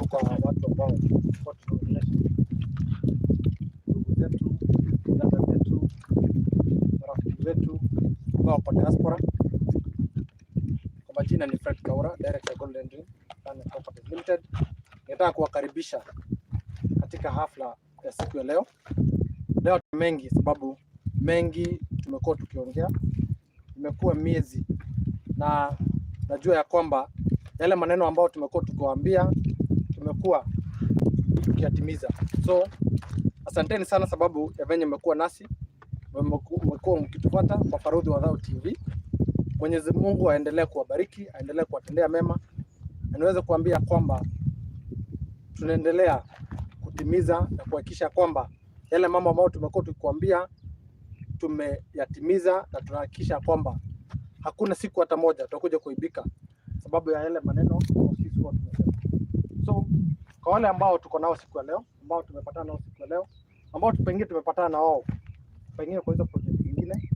Kwa watu ambao tulikuwa tunaongelesha, ndugu zetu, dada zetu, marafiki wetu ambao wako diaspora. Kwa majina ni Fred Kaura, Director, Golden Dream Land and Properties Limited. Nataka kuwakaribisha katika hafla ya siku ya leo. Leo tuna mengi, sababu mengi tumekuwa tukiongea, imekuwa miezi, na najua ya kwamba yale maneno ambayo tumekuwa tukiwaambia tumekuwa tukiyatimiza. So asanteni sana sababu ya venye mmekuwa nasi, mmekuwa mkitufuata kwa Farudhi wa Dhao TV. Mwenyezi Mungu aendelee kuwabariki, aendelee kuwatendea mema, na niweze kuambia kwamba tunaendelea kutimiza na kuhakikisha kwamba yale mambo ambayo tumekuwa tukikuambia tumeyatimiza, na tunahakikisha kwamba hakuna siku hata moja tutakuja kuibika sababu ya yale maneno ambayo sisi huwa tumesema. So kwa wale ambao tuko nao siku ya leo, ambao tumepatana nao siku ya leo, ambao pengine tumepatana na wao pengine kwa hizo project nyingine,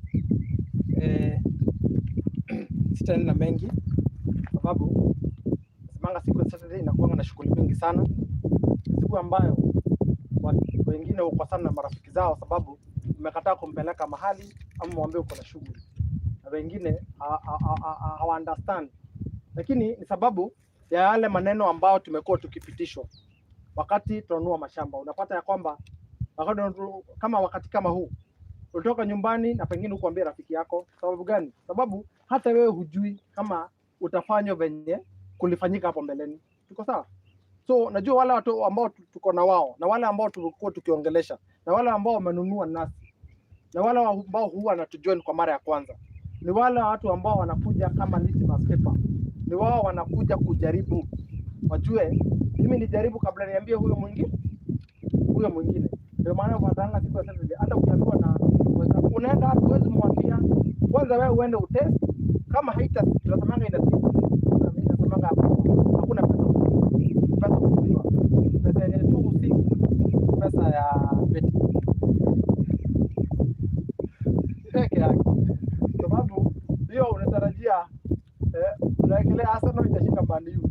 sitaenda mengi sababu semanga siku ya Saturday inakuwa na shughuli mingi sana, siku ambayo watu wengine hukosana na marafiki zao sababu umekataa kumpeleka mahali ama mwambie uko na shughuli, na wengine hawa understand, lakini ni sababu ya yale maneno ambayo tumekuwa tukipitishwa wakati tunanunua mashamba. Unapata ya kwamba wakati kama wakati kama huu ulitoka nyumbani na pengine hukuambia rafiki yako. Sababu gani? Sababu hata wewe hujui kama utafanywa venye kulifanyika hapo mbeleni. Tuko sawa? So najua wale watu ambao tuko na wao na wale ambao tulikuwa tukiongelesha na wale ambao wamenunua nasi na wale ambao huwa wanatujoin kwa mara ya kwanza ni wale watu ambao wanakuja kama litmus paper, ni wao wanakuja kujaribu, wajue mimi nijaribu kabla niambie huyo mwingine, huyo mwingine. Ndio maana unapatanga siku ya Saturday, hata ukiambiwa na mwenzako unaenda wapi, huwezi mwambia kwanza, wewe uende utest. Kama haita, tunasemanga ina siku, inasemanga hakuna pesa, pesa kukuliwa, pesa yenye tu usiku, pesa ya betting peke yake, sababu hiyo unatarajia unawekelea Arsenal itashinda Man U.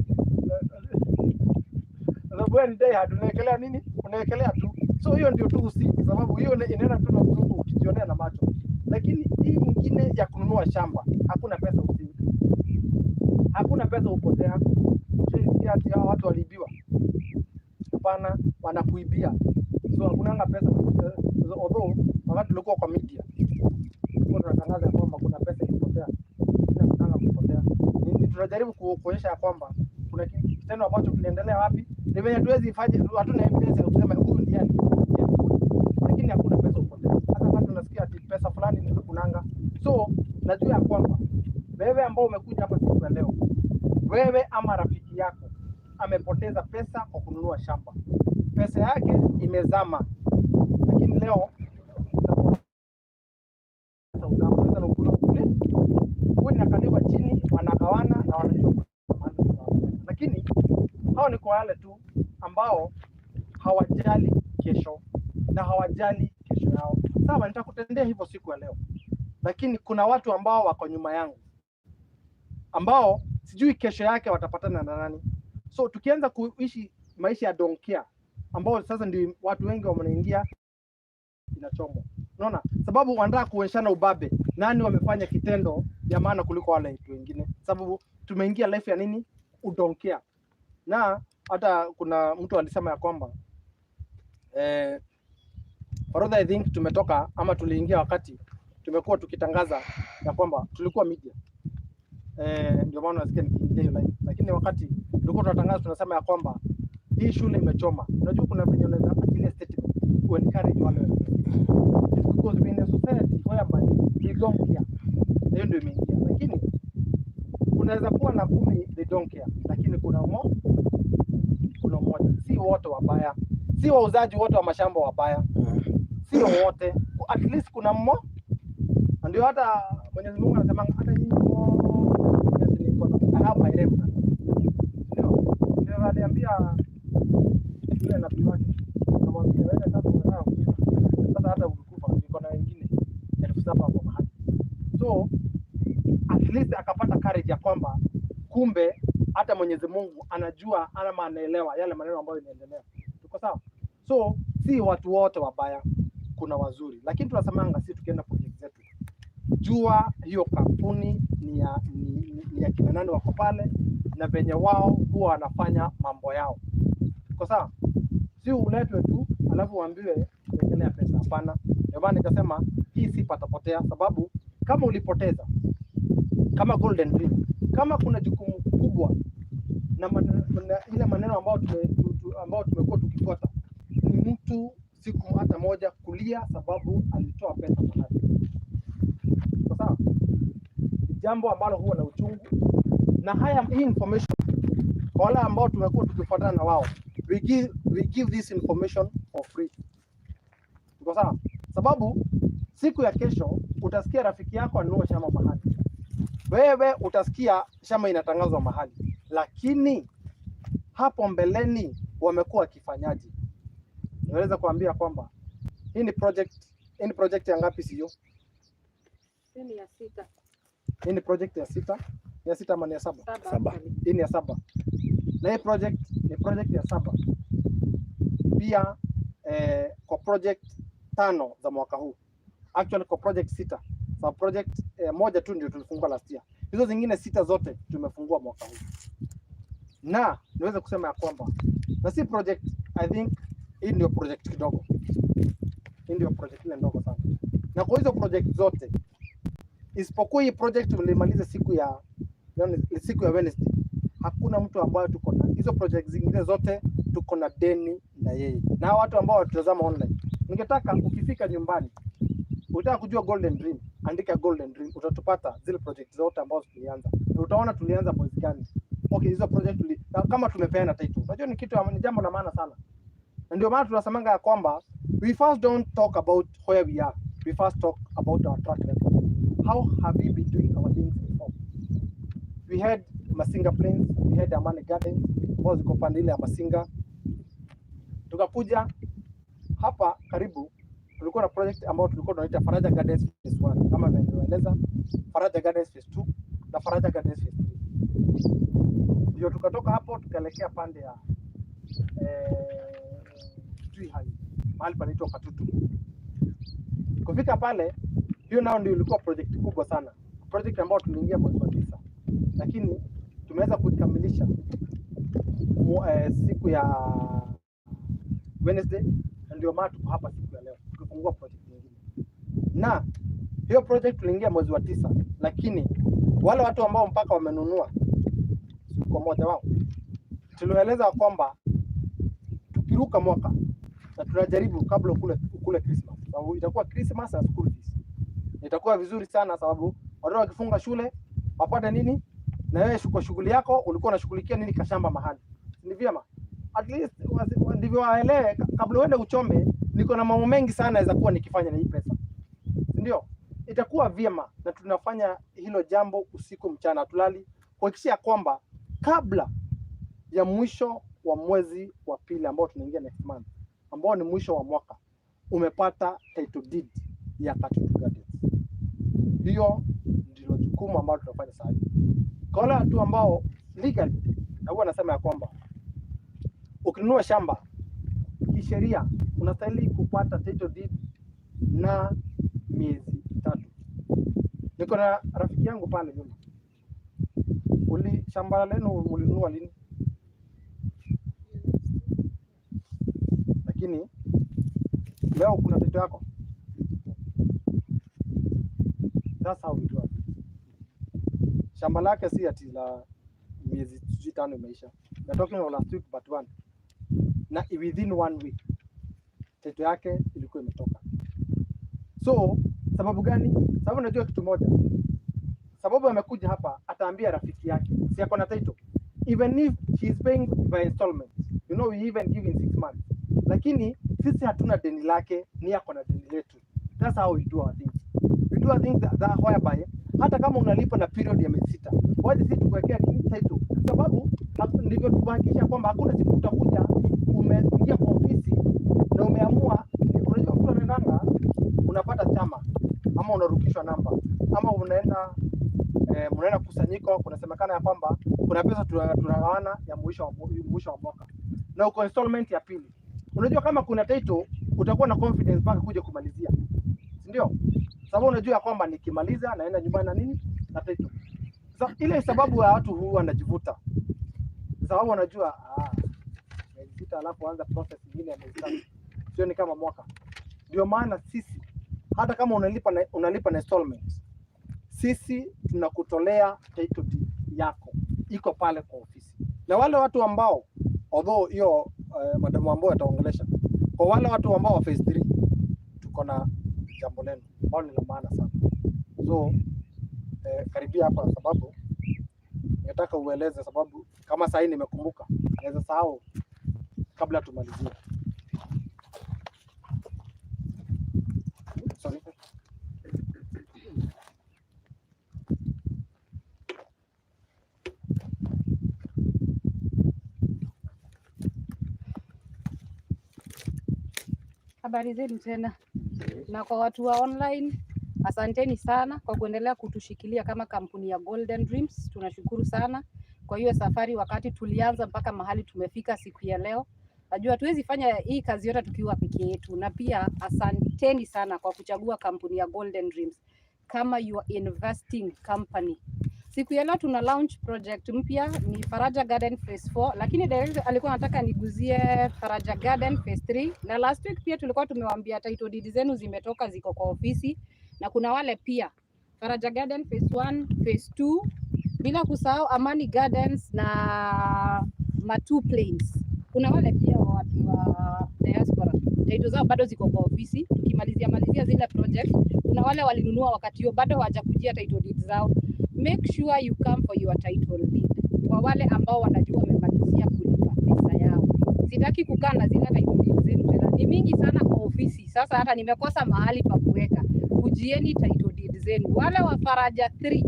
Sababu wewe ni die hard, unawekelea nini? Unawekelea tu. So hiyo ndio tu usiku, sababu hiyo inaenda tu na mzungu ukijionea na macho. Lakini hii nyingine ya kununua shamba, hakuna pesa usiku, hakuna pesa upotea. Ushaisikia ati hao watu waliibiwa? Hapana, wanakuibia. So hakunanga pesa. Although wakati tulikuwa kwa media tulikuwa tunatangaza ya kwamba kuna pesa ilipotea, hakunanga kupotea. Ni tunajaribu kuonyesha ya kwamba kuna kitendo ambacho kinaendelea wapi, ni venye tuwezi fanya, hatuna evidence ya kusema huyu ndiye alikuwa, lakini hakuna pesa upotea. Hata kama tunasikia ati pesa fulani ni hakunanga. So najua ya kwamba wewe ambao umekuja hapa siku ya leo, wewe ama rafiki yako amepoteza pesa kwa kununua shamba, pesa yake imezama, lakini leo pesa uzama, pesa na ukula kule huyu inakaliwa chini, wanagawana na wanajua mahali tunawapeleka. Lakini hao ni kwa wale tu ambao hawajali kesho na hawajali kesho yao. Sawa, nitakutendea hivyo siku ya leo, lakini kuna watu ambao wako nyuma yangu ambao sijui kesho yake watapatana na nani. So tukianza kuishi maisha ya don't care, ambao sasa ndio watu wengi wanaingia inachomwa. Unaona, sababu wanataka kuonyeshana ubabe, nani wamefanya kitendo ya maana kuliko wale watu wengine, sababu tumeingia life ya nini, udon't care. Na hata kuna mtu alisema ya kwamba Orodha, I think tumetoka ama tuliingia wakati tumekuwa tukitangaza ya kwamba tulikuwa media, ndio maana unasikia nikiingia hiyo line, lakini wakati tulikuwa tunatangaza tunasema ya kwamba hii shule imechoma. Unajua kuna venye unaweza achilia statement ku encourage wale wengine. It's because we in a society whereby we don't care. Hiyo ndio imeingia, lakini unaweza kuwa na 10 they don't care, lakini kuna mmoja. Si wote wabaya, si wauzaji wote wa mashamba wabaya, sio wote, at least kuna mmoja. Na ndio hata Mwenyezi Mungu anasema hata nyinyi wote niko na I have my remnant. Ndio aliambia yule nabii wake, akamwambia wewe sasa unataka kufa, sasa hata ukikufa niko na wengine 7,000 hapo mahali. So at least akapata courage ya kwamba kumbe Hata Mwenyezi Mungu anajua ama anaelewa yale maneno ambayo inaendelea. Tuko sawa? So si watu wote wabaya, kuna wazuri, lakini tunasemanga si tukienda project zetu, jua hiyo kampuni ni ya kina nani wako pale na venye wao huwa wanafanya mambo yao. Tuko sawa? Si uletwe tu alafu uambiwe wekelea pesa. Hapana. Ndio maana nikasema hii si patapotea, sababu kama ulipoteza kama Golden Dream, kama kuna jukumu kubwa na ile maneno ambayo ambao tumekuwa tukifuata ni mtu siku hata moja kulia sababu alitoa pesa mahali. Kwa sawa? Ni jambo ambalo huwa na uchungu, na haya hii information kwa wale ambao tumekuwa tukifuatana na wao, we give this information for free. Iko sawa? Sababu siku ya kesho utasikia rafiki yako anunua shamba mahali, wewe utasikia shamba inatangazwa mahali, lakini hapo mbeleni wamekuwa wakifanyaje? Naweza kuambia kwamba hii ni project ya ngapi? Sio? Hii ni ya sita. Hii ni project ya sita, ni ya sita ama ni ya saba? Saba. Saba. Actually. Hii ni ya saba, na hii project ni project ya saba pia kwa project tano za mwaka huu, actually kwa project sita. So project moja tu ndio tulifungua last year, hizo zingine sita zote tumefungua mwaka huu, na niweze kusema ya kwamba na si project, I think hii ndio project kidogo, hii ndio project ile ndogo sana, na kwa hizo project zote isipokuwa hii project tulimaliza siku ya Wednesday, hakuna mtu ambayo tuko na hizo project zingine zote tuko na deni na yeye. Na watu ambao watutazama online, ningetaka ukifika nyumbani utaka kujua Golden Dream, andika Golden Dream, utatupata zile project zote ambazo tulianza, na utaona tulianza mwezi gani. Okay, hizo project na kama tumepeana title, unajua ni jambo la maana sana, na ndio maana tunasemanga ya kwamba we first don't talk about where we are, we first talk about our track record. How have we been doing our things before? We had Masinga Plains, we had Amani Gardens ambazo ziko pande ile ya Masinga. Tukakuja hapa karibu, tulikuwa na project ambayo tulikuwa tunaita Faraja Gardens Phase 1 kama nilivyoeleza, Faraja Gardens Phase 2 na Faraja Gardens Phase 3. Ndio tukatoka hapo tukaelekea pande ya Kitui Hai, mahali panaitwa Katutu. Kufika pale, hiyo nao ndio ilikuwa project kubwa sana, project ambayo tuliingia mwezi wa 9, lakini tumeweza kuikamilisha siku ya Wednesday, na ndio maana tuko hapa siku ya leo tukifungua project nyingine. Na hiyo project tuliingia mwezi wa 9, lakini wale watu ambao mpaka wamenunua, siku moja wao tuliwaeleza kwamba tukiruka mwaka na tunajaribu kabla ukule Christmas, sababu itakuwa Christmas na school fees. Itakuwa vizuri sana sababu watoto wakifunga shule wapate nini, na wewe kwa shughuli yako ulikuwa unashughulikia nini kashamba mahali, ni vyema at least ndivyo waelewe, kabla uende uchome, niko na mambo mengi sana naweza kuwa nikifanya na hii pesa, si ndio? Itakuwa vyema na tunafanya hilo jambo usiku mchana, tulali kuhakikisha kwamba kabla ya mwisho wa mwezi wa pili ambao tunaingia next month, ambao ni mwisho wa mwaka, umepata title deed ya Katutu Gardens. Hiyo ndilo jukumu ambalo tunafanya sasa hivi. Kwa wale watu ambao legally, na huwa nasema ya kwamba ukinunua shamba kisheria unastahili kupata title deed na miezi 3. Niko na rafiki yangu pale nyuma. Uli shamba lenu mlinunua lini? Lakini leo kuna title yako. That's how we do it. Shamba lake si ati la miezi sijui 5 imeisha. We are talking of last week but one. Na within one week title yake ilikuwa imetoka. So sababu gani? Sababu najua kitu moja. Sababu amekuja hapa ataambia rafiki yake, si ako na title. Even if she is paying by installments. We even give in 6 months. Lakini sisi hatuna deni lake, ni ako na deni letu. That's how we do our things. We do our things that whereby hata kama unalipa na period ya miezi 6, waje sisi tukuwekea nini title. Sababu ndivyo tuhakikisha kwamba hakuna siku utakuja umeingia kwa ofisi na umeamua, unajua mtu anaendanga unapata chama ama unarukishwa namba ama unaenda mnaenda kusanyiko, kunasemekana ya kwamba Kuna pesa tunagawana ya mwisho wa mwaka, na uko installment ya pili. Unajua kama kuna title utakuwa na confidence mpaka kuja kumalizia, si ndio? Sababu unajua ya kwamba nikimaliza naenda nyumbani na nini na title. Sasa ile sababu ya watu huwa wanajivuta, sababu wanajua miezi 6 alafu anza process nyingine ya miezi 3, sio ni kama mwaka. Ndio maana sisi hata kama unalipa na installment, sisi tunakutolea title deed yako, iko pale kwa ofisi. Na wale watu ambao although hiyo madamu ambao ataongelesha, kwa wale watu ambao wa phase 3 tuko na jambo lenu ambalo ni la maana sana. So karibia hapa, sababu nataka ueleze, sababu kama sasa nimekumbuka naweza sahau kabla tumalizie. Sorry. Habari zenu tena. Na kwa watu wa online, asanteni sana kwa kuendelea kutushikilia kama kampuni ya Golden Dreams. Tunashukuru sana kwa hiyo safari, wakati tulianza mpaka mahali tumefika siku ya leo. Najua hatuwezi fanya hii kazi yote tukiwa peke yetu, na pia asanteni sana kwa kuchagua kampuni ya Golden Dreams kama your investing company. Siku ya leo tuna launch project mpya, ni Faraja Garden Phase 4, lakini director alikuwa anataka niguzie Faraja Garden Phase 3, na last week pia tulikuwa tumewaambia title deed zenu zimetoka, ziko kwa ofisi, na kuna wale pia Faraja Garden Phase 1, Phase 2, bila kusahau Amani Gardens na Matu Plains. Kuna wale pia wa watu wa diaspora title zao bado ziko kwa ofisi. Tukimalizia malizia zile project, kuna wale walinunua wakati huo bado hawajakujia title deed zao. Make sure you come for your title deed. Kwa wale ambao wanajua wamemalizia kulipa pesa yao, sitaki kukaa na zile title deed zenu tena, ni mingi sana kwa ofisi. Sasa hata nimekosa mahali pa kuweka. Kujieni title deed zenu. Wale wa Faraja 3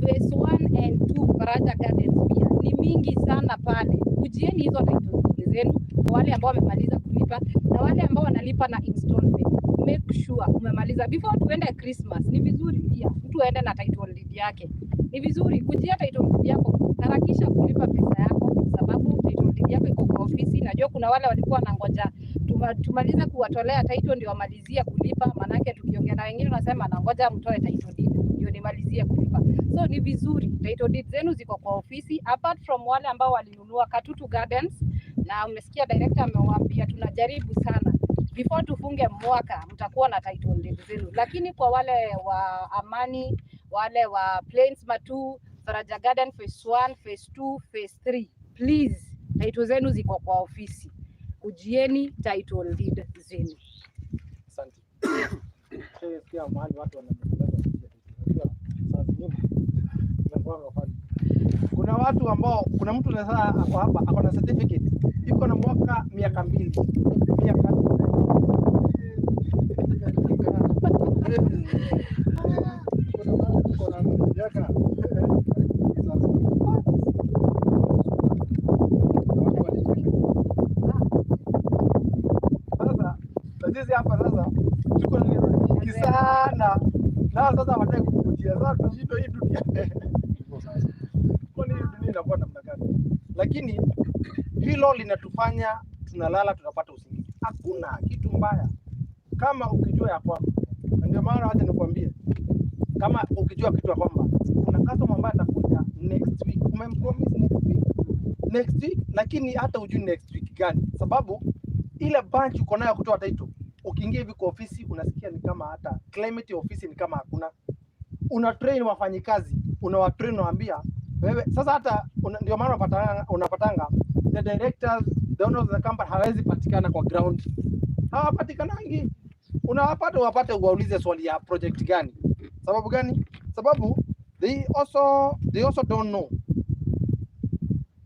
phase 1 and 2 Faraja Gardens pia ni mingi sana pale. Kujieni hizo title deed zenu kwa wale ambao wamemaliza kulipa na wale ambao wanalipa na installment. Make sure umemaliza before tuende Christmas. Ni vizuri pia mtu aende na title deed yake. Ni vizuri kujia title deed yako, harakisha kulipa pesa yako, sababu title deed yako iko kwa ofisi. Najua kuna wale walikuwa wanangoja tumalize kuwatolea title ndio wamalizie kulipa, manake tukiongea na wengine wanasema nangoja mtoe title deed ndio nimalizie kulipa. So ni vizuri title deed zenu ziko kwa ofisi, apart from wale ambao walinunua Katutu Gardens, na umesikia director amewaambia tunajaribu sana before tufunge mwaka mtakuwa na title deed zenu, lakini kwa wale wa Amani, wale wa Plains Matu, Faraja Garden phase 1, phase 2, phase 3, please title zenu ziko kwa ofisi, kujieni title deed zenu. Asante. Sikia mahali watu wananieleza kuja. Unajua saa zingine inakuwa funny. Kuna watu ambao, kuna mtu sasa ako hapa ako na certificate iko na mwaka miaka 2 miaka sasa. Na sisi hapa sasa tuko na mingi sana, na sasa hawataki kukujia. Sasa tunashindwa hii dunia, kwani hii dunia inakuwa namna gani? Lakini hilo linatufanya tunalala, tunapata usingizi. Hakuna kitu mbaya kama ukijua ya kwamba, na ndio maana acha nikwambie, kama ukijua kitu ya kwamba kuna customer ambaye atakuja next week, umempromise next week, next week, lakini hata hujui next week gani, sababu ile bunch uko nayo kutoa title, ukiingia hivi kwa ofisi unasikia ni kama hata climate ya ofisi ni kama hakuna. Una train wafanyikazi, unawatrain, unawaambia wewe sasa hata ndio maana unapatanga the directors, the owners of the company hawezi patikana kwa ground, hawapatikanangi. Unawapata wapate uwaulize swali ya project gani, sababu gani? Sababu they also don't know,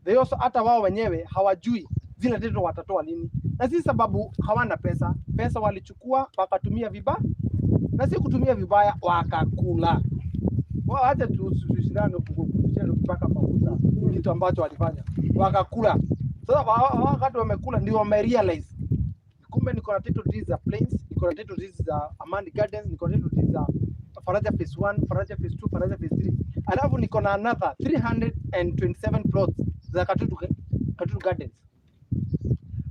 they also hata wao wenyewe hawajui zile title watatoa lini, na si sababu hawana pesa. Pesa walichukua wakatumia vibaya, na si kutumia vibaya, wakakula. Wao acha tushindane mpaka mafuta, kitu ambacho walifanya wakakula. Sasa wakati wamekula ndio wamerealize kumbe niko na title deeds za Plains, niko na title deeds za Amani Gardens, niko na title deeds za Faraja phase 1, Faraja phase 2, Faraja phase 3. Alafu niko na another 327 plots za Katutu Gardens.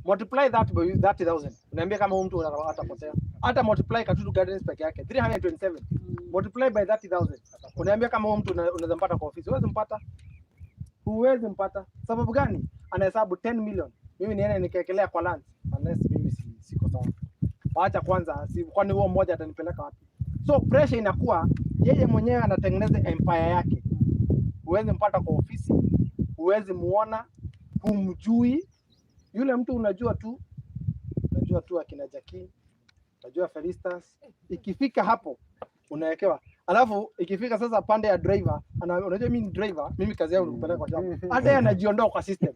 Multiply that by 30,000. Unaambia kama huyu mtu atapotea. Hata multiply Katutu Gardens peke yake 327. Multiply by 30,000. Unaambia kama huyu mtu unaweza mpata kwa ofisi. Huwezi mpata. Huwezi mpata. Sababu gani? Anahesabu 10 million. Mimi niende nikaekelea kwa land. Unless mimi siko sawa. Wacha kwanza, kwani huo mmoja atanipeleka wapi? So pressure inakuwa yeye mwenyewe anatengeneza empire yake. Huwezi mpata kwa ofisi, huwezi muona, humjui. Yule mtu unajua tu akina Jackie, unajua Felistas. Ikifika hapo unawekewa. Alafu ikifika sasa pande ya driver, unajua mimi ni driver, mimi kazi yangu ni kupeleka kwa shamba. Hata yeye anajiondoa kwa system.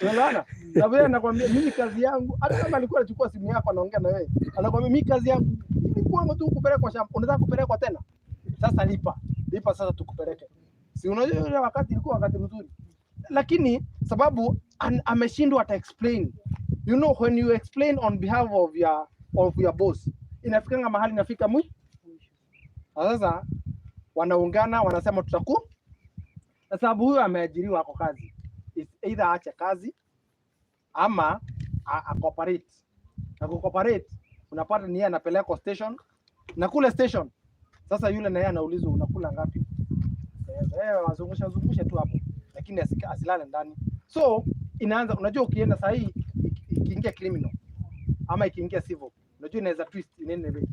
Unaelewana? Na vile anakuambia mimi kazi yangu, hata kama alikuwa anachukua simu yako anaongea na wewe, anakuambia mimi kazi yangu ilikuwa tu kupeleka kwa shamba. Unataka kupelekwa tena? Sasa lipa. Lipa sasa tukupeleke. Si unajua ile wakati ilikuwa wakati mzuri. Lakini sababu ameshindwa ata explain. You know when you explain on behalf of your boss, inafikanga mahali inafika mwisho. Sasa wanaungana wanasema na sababu huyo ameajiriwa ako kazi. It's either aache kazi ama a cooperate. Na kucooperate unapata ni yeye anapelekwa station, na kule station sasa yule na yeye anaulizwa unakula ngapi? Wazungusha zungusha tu hapo, lakini asilale ndani. So inaanza, unajua ukienda saa hii ikiingia criminal ama ikiingia civil, unajua inaweza twist in any way.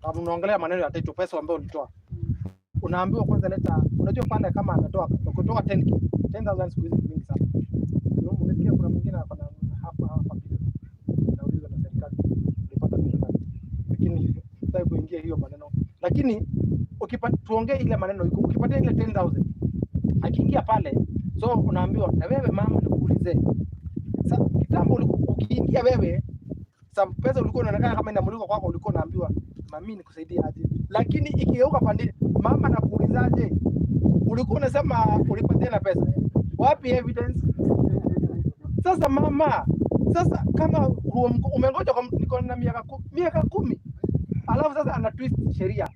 Kama unaongelea maneno ya title, pesa ambayo ulitoa, unaambiwa kwanza leta, unajua pale kama ametoa kutoka 10K, 10,000 siku hizi ni mingi sana. Umesikia kuna mwingine ako na half a billion, anaulizwa na serikali ulipata pesa ngapi? Lakini sitaki kuingia hiyo maneno, lakini tuongee ile maneno iko, ukipatia ile 10,000 akiingia pale, so unaambiwa na wewe mama, nikuulize sasa, kitambo ukiingia wewe sa pesa ulikuwa unaonekana kama inamulikwa kwako, ulikuwa unaambiwa mami, nikusaidie aje? Lakini ikigeuka pande, mama nakuulizaje? Ulikuwa unasema ulipatia na pesa, wapi evidence? Sasa mama, sasa kama umengoja kwa niko na miaka 10, alafu sasa ana twist sheria.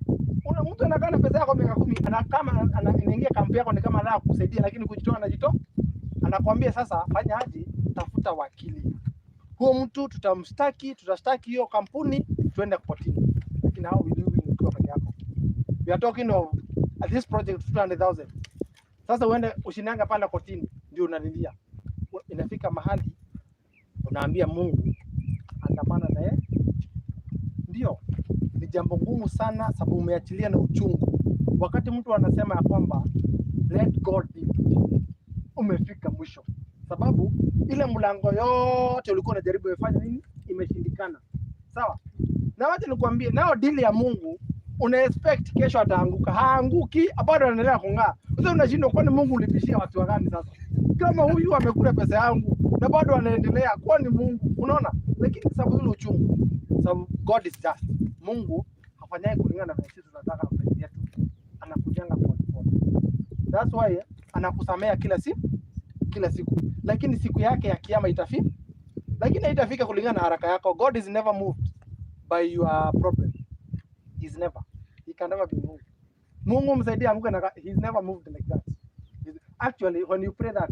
Mtu anakaa na pesa yako miaka 10, ana kama inaingia kampi yako ni kama anataka kukusaidia, lakini kujitoa anajitoa. Anakuambia sasa, fanya aje, tafuta wakili. Huo mtu tutamshtaki, tutashtaki hiyo kampuni, tuende kotini. Lakini how will you win ukiwa peke yako? We are talking of this project 200,000. Sasa uende ushinanga pale kotini, ndio unalilia. Inafika mahali unaambia Mungu andamana na yeye. Ndio, ni jambo ngumu sana sababu umeachilia na uchungu. Wakati mtu anasema ya kwamba let God be with you, umefika mwisho, sababu ile mlango yote ulikuwa unajaribu imefanya nini, imeshindikana. Sawa? Na wacha nikwambie, nao dili ya Mungu una expect kesho ataanguka, haanguki, bado anaendelea kung'aa. Sasa unashindwa, kwani Mungu ulipishia watu wa gani sasa? Kama huyu amekula pesa yangu na bado anaendelea, kwani Mungu? Unaona? Lakini sababu ile uchungu, sababu God is just. Mungu hafanyai kulingana na vile sisi tunataka mapenzi yetu, anakujanga pole pole. That's why anakusamea kila siku, lakini siku yake ya kiama itafika, lakini haitafika kulingana na haraka yako. God is never moved by your problem. He's never. He can never be moved. Mungu msaidie anguke na he's never moved like that. Actually when you pray that,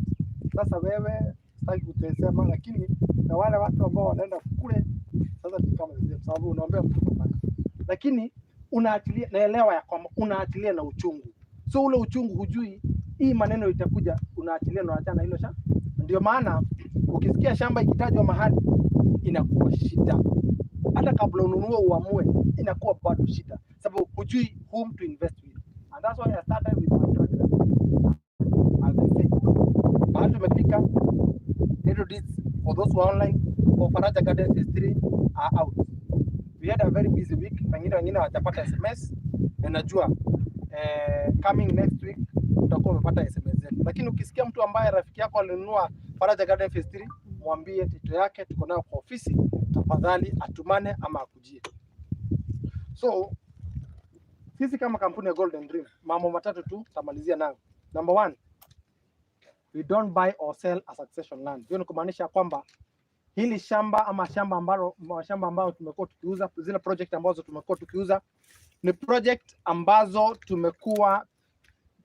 sasa wewe sitaki kutesema, lakini na wale watu ambao wanaenda kule sasa ni kama the same, sababu unaombea mtu mabaya, lakini unaachilia, naelewa ya kwamba unaachilia na uchungu, so ule uchungu hujui hii maneno itakuja, unaachilia na unaachana hilo shamba. Ndio maana ukisikia shamba ikitajwa mahali inakuwa shida, hata kabla ununue uamue, inakuwa bado shida, sababu hujui whom to invest with. And that's why I started with my track. As I say, mahali tumefika, title deeds for those who are online for Faraja Garden Phase 3 are out. We had a very busy week, pengine wengine hawajapata SMS na najua coming next week utakuwa umepata SMS zetu, lakini ukisikia mtu ambaye rafiki yako alinunua Faraja Garden Phase 3, mwambie title yake tuko nayo kwa ofisi, tafadhali atumane ama akujie. So sisi kama kampuni ya Golden Dream, mambo matatu tu tamalizia nayo. Number one, we don't buy or sell a succession land. Hiyo ni kumaanisha kwamba hili shamba ama shamba ambalo mashamba ambayo tumekuwa tukiuza, zile project ambazo tumekuwa tukiuza, Ni project ambazo tumekuwa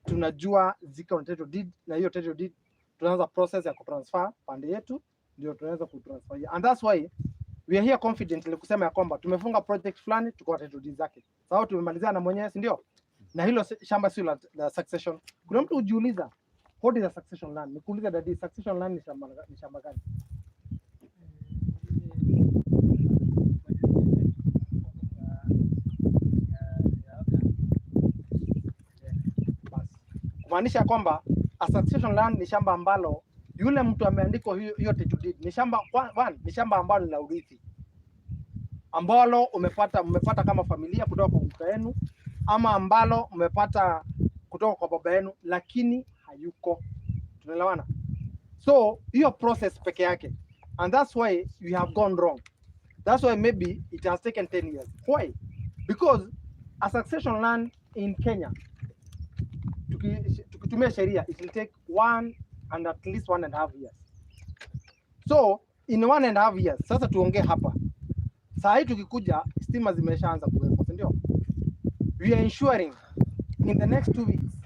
tunajua ziko na title deed, na hiyo title deed tunaanza process ya kutransfer pande yetu, ndio tunaweza kutransfer. And that's why we are here confidently kusema ya kwamba tumefunga project fulani, tuko na title deed zake. Sawa, tumemalizana na mwenyewe, si ndio? Na hilo shamba sio la succession. Kuna mtu hujiuliza, what is a succession land? Nikuulize daddy, succession land ni shamba gani? Basi. Kumaanisha kwamba a succession land ni shamba ambalo yule mtu ameandikwa hiyo title deed ni shamba one, ni shamba ambalo ni la urithi ambalo umepata kama familia kutoka kwa kuka yenu ama ambalo mmepata kutoka kwa baba yenu, lakini hayuko. Tunaelewana? So hiyo process peke yake, and that's why we have gone wrong. That's why maybe it has taken 10 years. Why? Because a succession land in Kenya, tukitumia sheria, it will take one and at least 1.5 years. So in 1.5 years, sasa tuongee hapa saa hii, tukikuja stima zimeshaanza kuwekwa, si ndio? We are ensuring in the next 2 weeks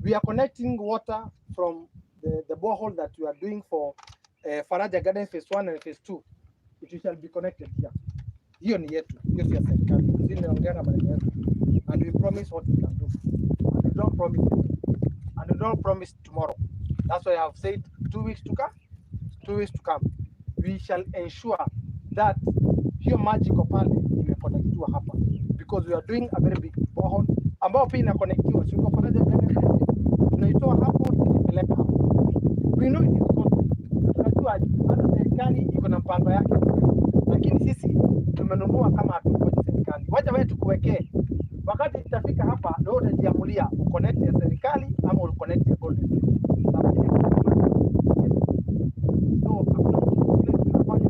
we are connecting water from the borehole that we are doing for Faraja Garden phase 1 and phase 2. It shall be connected here. Hiyo ni yetu, hiyo si ya serikali. Sisi tunaongea na maneno yetu, and we promise what we can do, and we don't promise anything, and we don't promise tomorrow. That's why I have said 2 weeks to come. 2 weeks to come, we shall ensure that hiyo maji iko pale imeconnectiwa hapa, because we are doing a very big borehole ambao pia inaconnectiwa, si uko Faraja Garden? Tunaitoa hapo, tunaipeleka hapo. We know it is costly. Tunajua hata serikali iko na mpango yake, lakini sisi tumenunua kama hatungoji serikali. Wacha wewe tukuwekee, wakati itafika hapa ndio utajiamulia uconnect ya serikali ama uconnect ya Golden Dream. Sababu ile so hakuna mtu kile tunafanya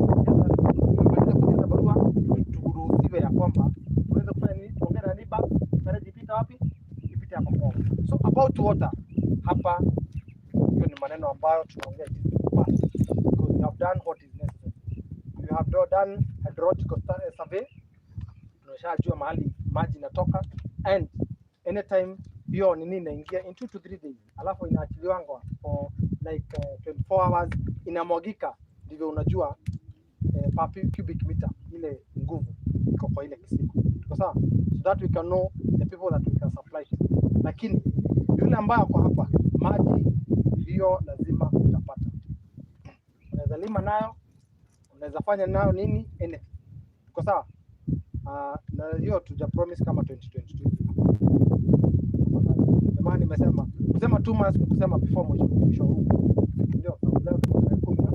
tumemaliza kujaza barua turuhusiwe ya kwamba tuweze kufanya nini, tuongee na neighbor, mfereji ipite wapi, ipite hapa kwao. So about water hapa, hiyo ni maneno ambayo tunaongea, it is past because we have done what is necessary. We have done hydrological survey, tumeshajua mahali maji inatoka, and anytime hiyo nini inaingia in 2 to 3 days, alafu inaachiliwangwa for like 24 hours, inamwagika, ndivyo unajua per cubic meter ile nguvu iko kwa ile kisima. Tuko sawa? So that we can know the people that we can supply to. Lakini yule ambaye ako hapa, maji hiyo lazima utapata. Unaweza lima nayo, unaweza fanya nayo nini, anything. Tuko sawa? Na hiyo tuja promise kama 2022. Ndio maana nimesema kusema 2 months ni kusema before mwisho huu. Ndio, leo tuko tarehe 13.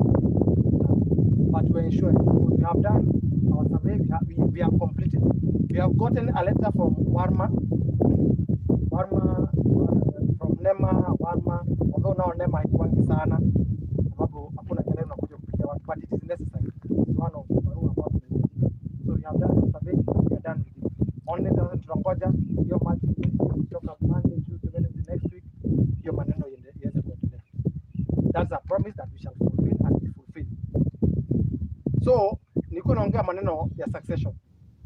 But we ensure because we have done our survey, we have completed. We have gotten a letter from Warma, Warma, from NEMA, Warma, although now NEMA haikuangi sana sababu hakuna kelele unakuja kupigia watu, but it is necessary. It's one of the barua ambazo zinahitajika. So we have done the survey, we are done with it. Only sasa tunangoja hiyo maji kutoka Monday, Tuesday, Wednesday next week, hiyo maneno iweze kuendelea. That's a promise that we shall fulfill and we fulfill. So nilikuwa naongea maneno ya succession.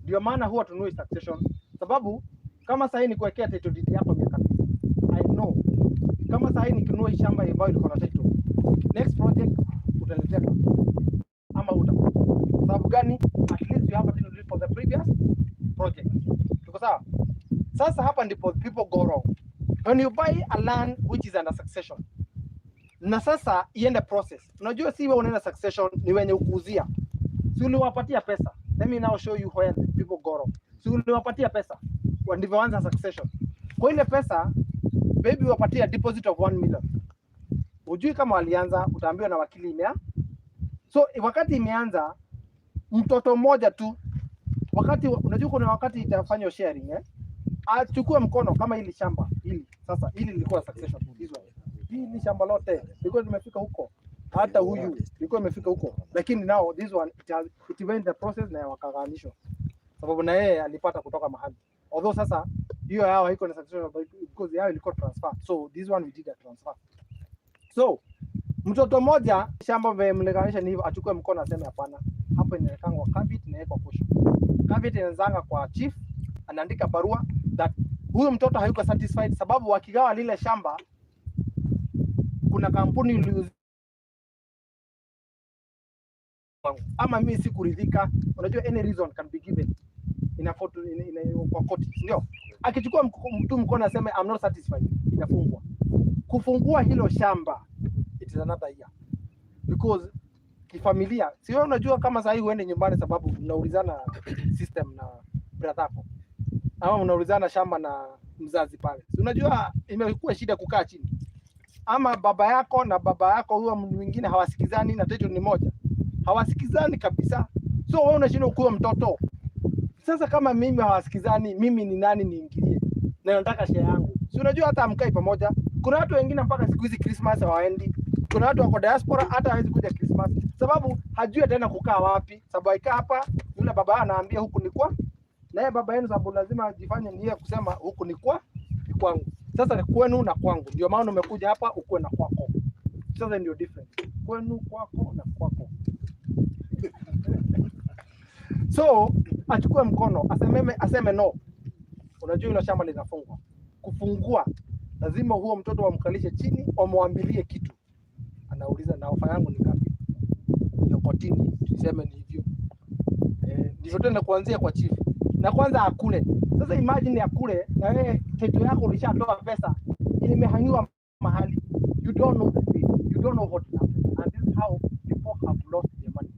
Ndio maana huwa tunui succession, sababu kama sahii nikuwekea title deed yako miaka 2, I know kama sahii nikinunua hii shamba ambayo ilikuwa na title, next project utaletea ama utakuja. Sababu gani? At least you have a title deed for the previous project. Tuko sawa? Sasa hapa ndipo people go wrong. When you buy a land which is under succession, na sasa iende process. Unajua si wewe unaenda succession, ni wenye ukuuzia. Si uliwapatia pesa? Let me now show you where the people go wrong. Si uliwapatia pesa? Ndivyo succession. Kwa ile pesa maybe wapatia deposit of 1 million. Hujui kama walianza, utaambiwa na wakili imea. So wakati imeanza, mtoto mmoja tu, wakati unajua kuna wakati itafanywa sharing, eh? Achukue mkono kama hili shamba hili sasa, hili lilikuwa succession, this one. Hili shamba lote lilikuwa limefika huko, hata huyu ilikuwa imefika huko, lakini now this one it went the process na wakagawanishwa, sababu na yeye alipata kutoka mahali, although sasa hiyo yao haiko na succession because yao ilikuwa transfer, so this one we did a transfer. So mtoto mmoja shamba mmelinganisha ni hivyo, achukue mkono aseme hapana, hapo inawekangwa caveat, inawekwa caution. Caveat inaanzanga kwa chief. Anaandika barua that huyu mtoto hayuko satisfied, sababu wakigawa lile shamba kuna kampuni iliuziwa wangu ama mimi sikuridhika. Unajua, any reason can be given in a court, kwa koti, si ndio? Akichukua mtu mkono aseme, "I'm not satisfied," inafungwa. Kufungua hilo shamba, it is another year, because kifamilia, si wewe unajua kama sahii uende nyumbani sababu mnaulizana system na brother yako ama mnaulizana shamba na mzazi pale, si unajua imekuwa shida kukaa chini, ama baba yako na baba yako huyo mwingine hawasikizani na title ni moja, hawasikizani kabisa, so wewe unashindwa kuwa mtoto. Sasa kama mimi hawasikizani, mimi ni nani niingilie? Na nataka share yangu. Si unajua hata hamkai pamoja. Kuna watu wengine mpaka siku hizi Christmas hawaendi. Kuna watu wako diaspora hata hawezi kuja Christmas sababu hajui ataenda kukaa wapi. Sababu aikaa hapa, yule baba anaambia huku ni kwa na yeye baba yenu, sababu lazima ajifanye ni yeye kusema huku ni kwa ni kwangu. Sasa ni kwenu na kwangu, ndio maana umekuja hapa ukuwe na kwako. Sasa ndio difference, kwenu, kwako na kwako. So achukue mkono aseme no. Unajua hilo shamba linafungwa. Kufungua lazima huo mtoto wamkalishe chini, wamwambilie kitu. Anauliza, "Na ofa yangu ni ngapi?" Ndio kotini tuseme ni hivyo. Eh, ndivyo tena kuanzia kwa chief na kwanza akule. Sasa imagine akule na wewe title yako ulishatoa pesa imehangiwa mahali. You don't know the fate. You don't know what will happen. And this is how people have lost their money.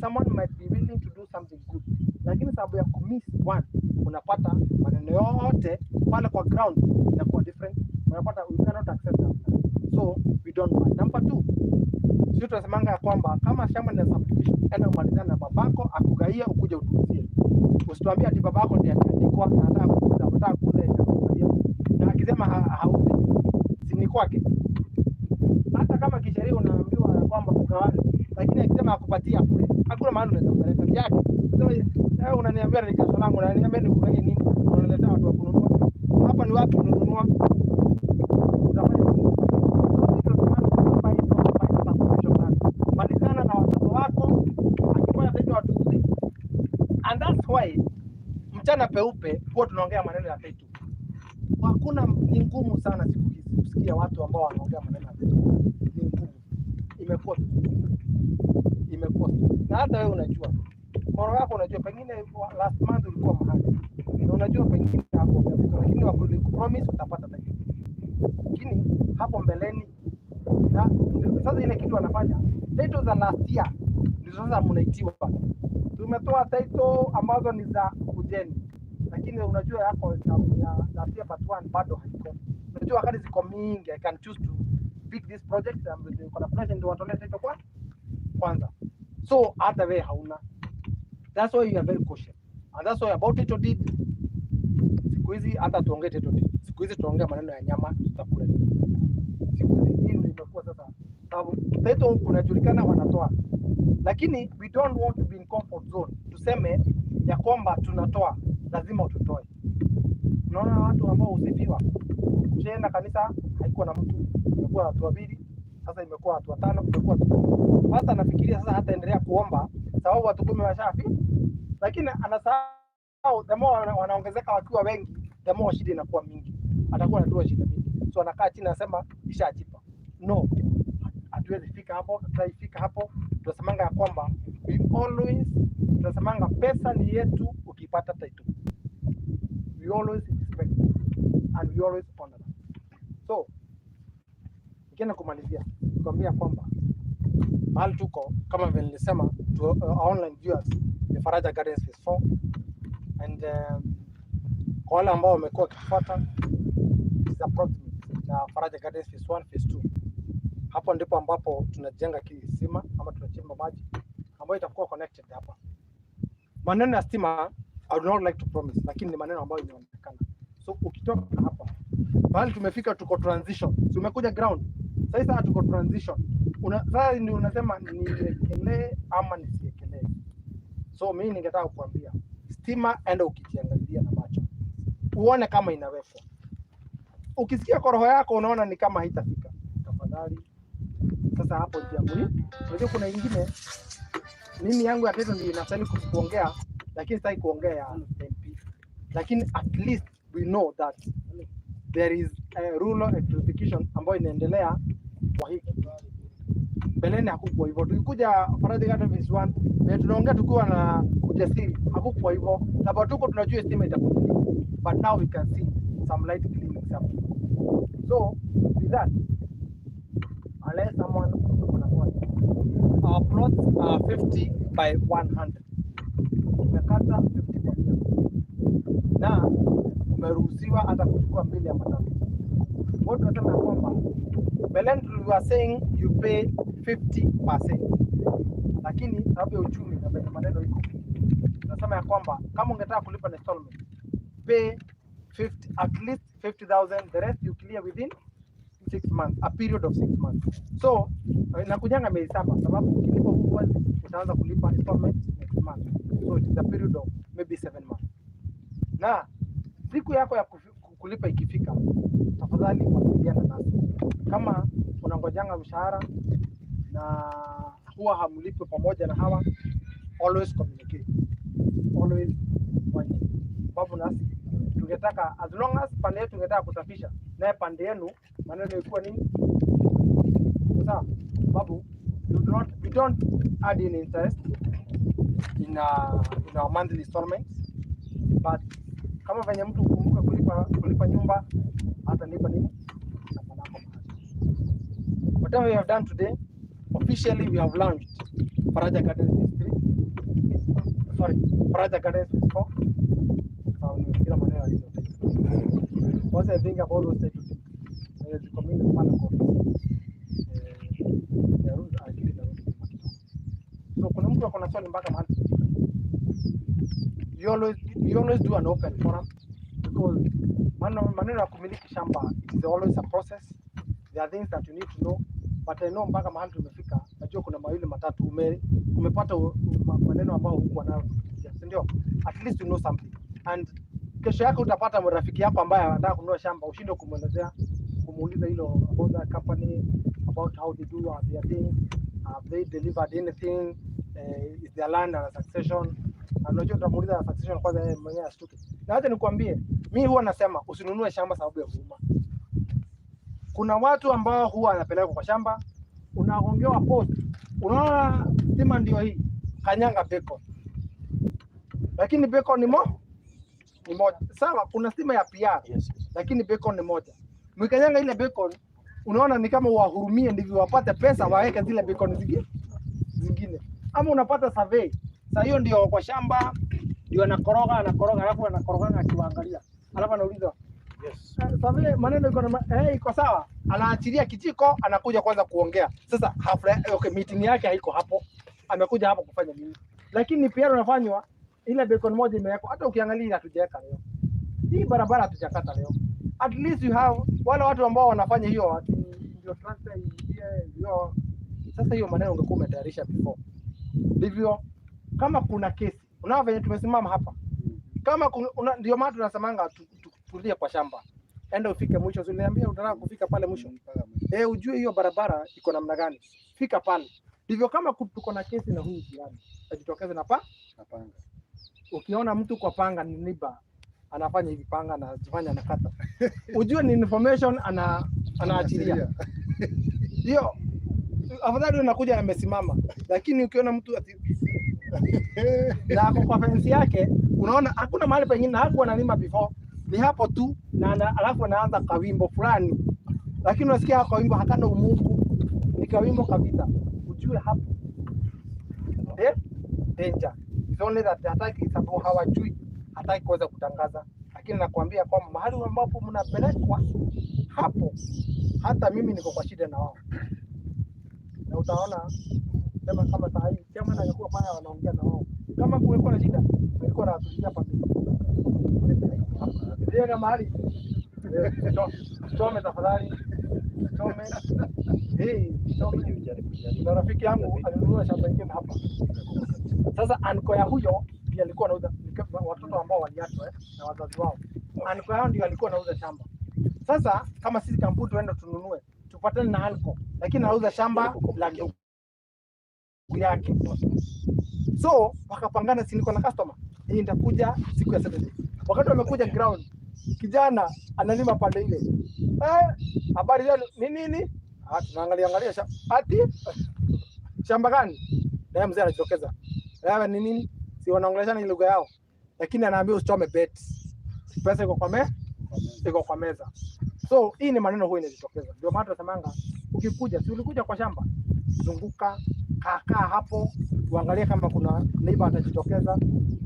Someone might be willing to do something good, lakini sababu ya kumiss one, unapata maneno yote pale kwa ground inakuwa different. Unapata we cannot accept that. So we don't buy. Number two, sio tunasemanga ya kwamba kama shamba ni la subdivision, enda umalizane na babako akugaie, ukuje utuuzie. Usituambie ati babako ndiye aliandikwa na anataka kuuza, anataka kuuza eti akugaie. Na akisema hauzi, si ni kwake? Hata kama kisheria unaambiwa ya kwamba ugawane, lakini akisema akupatia kule, hakuna mahali unaweza kupeleka, ni yake. Sema wewe unaniambia ni jasho langu, unaniambia nikugaie nini? Unaniletea watu wa kununua. Hapa ni wapi kununua? Utafanya nini? Malizana na watoto wako, akifanya title watuuze. And that's why mchana peupe huwa tunaongea maneno ya title. Hakuna, ni ngumu sana siku hizi kusikia watu ambao wanaongea maneno ya title. Ni ngumu, imekuwa vigumu, imekuwa vigumu. Na hata wewe unajua, moro yako unajua, pengine last month ulikuwa mahali na unajua pengine hapo, lakini walikupromise utapata title, lakini hapo mbeleni na sasa ile kitu wanafanya, title za last year ndizo sasa mnaitiwa. Tumetoa title ambazo ni za kujeni, lakini unajua yako ya last year but one bado haiko. Unajua wakati ziko mingi, I can choose to pick this project and niko na pressure ndio watolee title kwa kwanza. So hata wewe hauna. That's why you are very cautious. And that's why about title deed, siku hizi hata tuongee title deed. Siku hizi tuongea maneno ya nyama tutakula. Siku hizi hii ndio imekuwa sasa. Sababu title unajulikana wanatoa. Lakini we don't want to be in comfort zone. Tuseme ya kwamba tunatoa, lazima ututoe. Unaona watu ambao husifiwa. Ushaenda kanisa haikuwa na mtu, imekuwa watu wawili, sasa imekuwa watu watano, imekuwa watu 10. Sasa nafikiria sasa hataendelea kuomba sababu watu 10 washafi, lakini anasahau the more wanaongezeka wakiwa wengi, the more shida inakuwa mingi, atakuwa anatua shida mingi. So anakaa chini anasema ishajipa. No, hatuwezi fika hapo, tutaifika hapo. Tunasemanga ya kwamba we always, tunasemanga pesa ni yetu ukipata title. We always respect and we always honor that. So nikienda kumalizia kuambia kwamba mahali tuko kama vile nilisema to our online viewers ni Faraja Gardens Phase 4 and kwa wale ambao wamekuwa wakitufuata, is approximate na Faraja Gardens Phase 1, Phase 2. Hapo ndipo ambapo tunajenga kisima ama tunachimba maji ambayo itakuwa connected hapa. Maneno ya stima I would not like to promise, lakini ni maneno ambayo imeonekana. So ukitoka hapa mahali tumefika, tuko transition. So umekuja ground sasa, sasa tuko transition. Sasa ndio unasema niekelee ama nisiekelee. So mimi ningetaka kukuambia stima, enda ukijiangalia na macho uone kama inawekwa. Ukisikia kwa roho yako unaona ni kama haitafika, tafadhali sasa hapo jiamulie. Unajua kuna ingine, mimi yangu ya title ndio inastahili kuongea, lakini sitaki kuongea ya MP. Lakini at least we know that there is a rural electrification ambayo inaendelea kwa hiki. Mbeleni hakukuwa hivyo. Tukikuja Faraja Gardens Phase 1, na tunaongea tukiwa na ujasiri, hakukuwa hivyo. Sababu tuko tunajua stima itakuja lini. But now we can see some light gleaming somewhere. So with that, unless someone kuna swali. Our plots are 50 by 100. Tumekata 50 kwa 100. Na umeruhusiwa hata kuchukua mbili ama tatu. Kwa hiyo tunasema ya kwamba mbeleni we were saying you pay 50%. Lakini sababu ya uchumi na venye maneno iko, tunasema ya kwamba kama ungetaka kulipa na installment, pay 50, at least 50,000, the rest you clear within 6 months, a period of 6 months. So inakujanga miezi 7, sababu ukilipa huu mwezi utaanza kulipa installment next month. So it is a period of maybe 7 months. Na siku yako ya kulipa ikifika, tafadhali wasiliana nasi. Kama unangojanga mshahara na huwa hamlipi pamoja na hawa, always communicate, always fanya, sababu nasi tungetaka, as long as pande yetu tungetaka kusafisha, naye pande yenu maneno ikuwa nini, sawa? Sababu you do not, we don't add in interest in our monthly installments, but kama venye mtu ukumbuka kulipa nyumba, hatalipa nini shamba lako mahali. Whatever we have done today, officially we have launched Faraja Gardens Phase 3. Sorry, Faraja Gardens Phase 4. Sawa, kila maneno yalizo. Once I think about those title deeds, ziko mingi sana kwa ofisi. Narudi akili narudi nyuma kidogo. So kuna mtu ako na swali mpaka mahali tumefika? You always do an open forum because maneno ya kumiliki shamba, it is always a process. There are things that you need to know, but I know mpaka mahali tumefika, najua kuna mawili matatu umepata maneno ambayo hukuwa nayo kupitia, si ndio? At least you know something. And kesho yako utapata rafiki yako ambaye anataka kununua shamba, ushindwe kumwelezea, kumuuliza hilo about that company, about how they do their thing, have they delivered anything, is their land under succession. Na unajua utamuuliza succession kwanza, yeye mwenyewe ashtuke. Na hata nikwambie, mi huwa nasema usinunue shamba sababu ya huruma. Kuna watu ambao huwa wanapelekwa kwa shamba, unagongewa post, unaona stima ndio hii, kanyanga beacon, lakini beacon ni moja. Sawa, kuna stima ya PR, lakini beacon ni moja. Mkanyanga ile beacon, unaona ni kama wahurumie ndivyo wapate pesa waweke zile beacon zingine, ama unapata survey. Saa hiyo ndio kwa shamba ndio anakoroga anakoroga, alafu anakorogana akiwaangalia, alafu anauliza, "Survey maneno iko na iko sawa?" Anaachilia kijiko, anakuja kwanza kuongea. Sasa hafla, okay, meeting yake haiko hapo, amekuja hapo kufanya nini? Lakini pia unafanywa ile beacon moja imewekwa, hata ukiangalia hatujaweka leo hii barabara, hatujakata leo. At least you have wale watu ambao wanafanya hiyo ati ndio tractor iingie, ndio sasa hiyo maneno ungekuwa umetayarisha before. Ndivyo kama kuna kesi, unaona venye tumesimama hapa, kama ndio maana tunasemanga tulie kwa shamba, enda ufike mwisho. Si uliniambia unataka kufika pale mwisho? Mpaka mwisho. Eh, ujue hiyo barabara iko namna gani, fika pale. Ndivyo kama tuko na kesi na huyu jirani, ajitokeze na pa Napanga. Ukiona mtu kwa panga ni neighbor anafanya hivi panga anajifanya anakata, ujue ni information anaachilia hiyo. Afadhali unakuja amesimama, lakini ukiona mtu ati na ako kwa fence yake, unaona hakuna mahali pengine, hakuwa analima before, ni hapo tu na alafu anaanza kawimbo fulani, lakini unasikia hako kawimbo hakana umungu, ni kawimbo kabisa, ujue hapo danger. It's only that hataki, sababu hawajui, hataki kuweza kutangaza, lakini nakwambia kwamba mahali ambapo mnapelekwa hapo, hata mimi niko kwa shida na wao, na utaona sema kama saa hii chairman angekuwa pale wanaongea na wao, kama kungekuwa na shida alikuwa anatulia pande ndio na mahali chome, tafadhali chome, hey, chome. Na rafiki yangu alinunua shamba ingine hapa. Sasa anko ya huyo ndiye alikuwa anauza, watoto ambao waliachwa na wazazi wao, anko yao ndio alikuwa anauza shamba. Sasa kama sisi kampuni tuende tununue, tupatane na anko, lakini anauza shamba la ndugu yake. So wakapangana, si niko na customer hii, nitakuja siku ya Saturday. Wakati wamekuja ground, kijana analima pande ile, habari zenu ni nini? Ah, tunaangalia angalia ati shamba gani? Na mzee anajitokeza, wewe ni nini? Si wanaongeleshana ile lugha yao, lakini anaambia usichome bet, pesa iko kwa meza, iko kwa meza. So hii ni maneno huwa inajitokeza. Ndio maana tunasemanga ukikuja, si ulikuja kwa shamba, zunguka, kaa kaa hapo, uangalie kama kuna neighbor atajitokeza.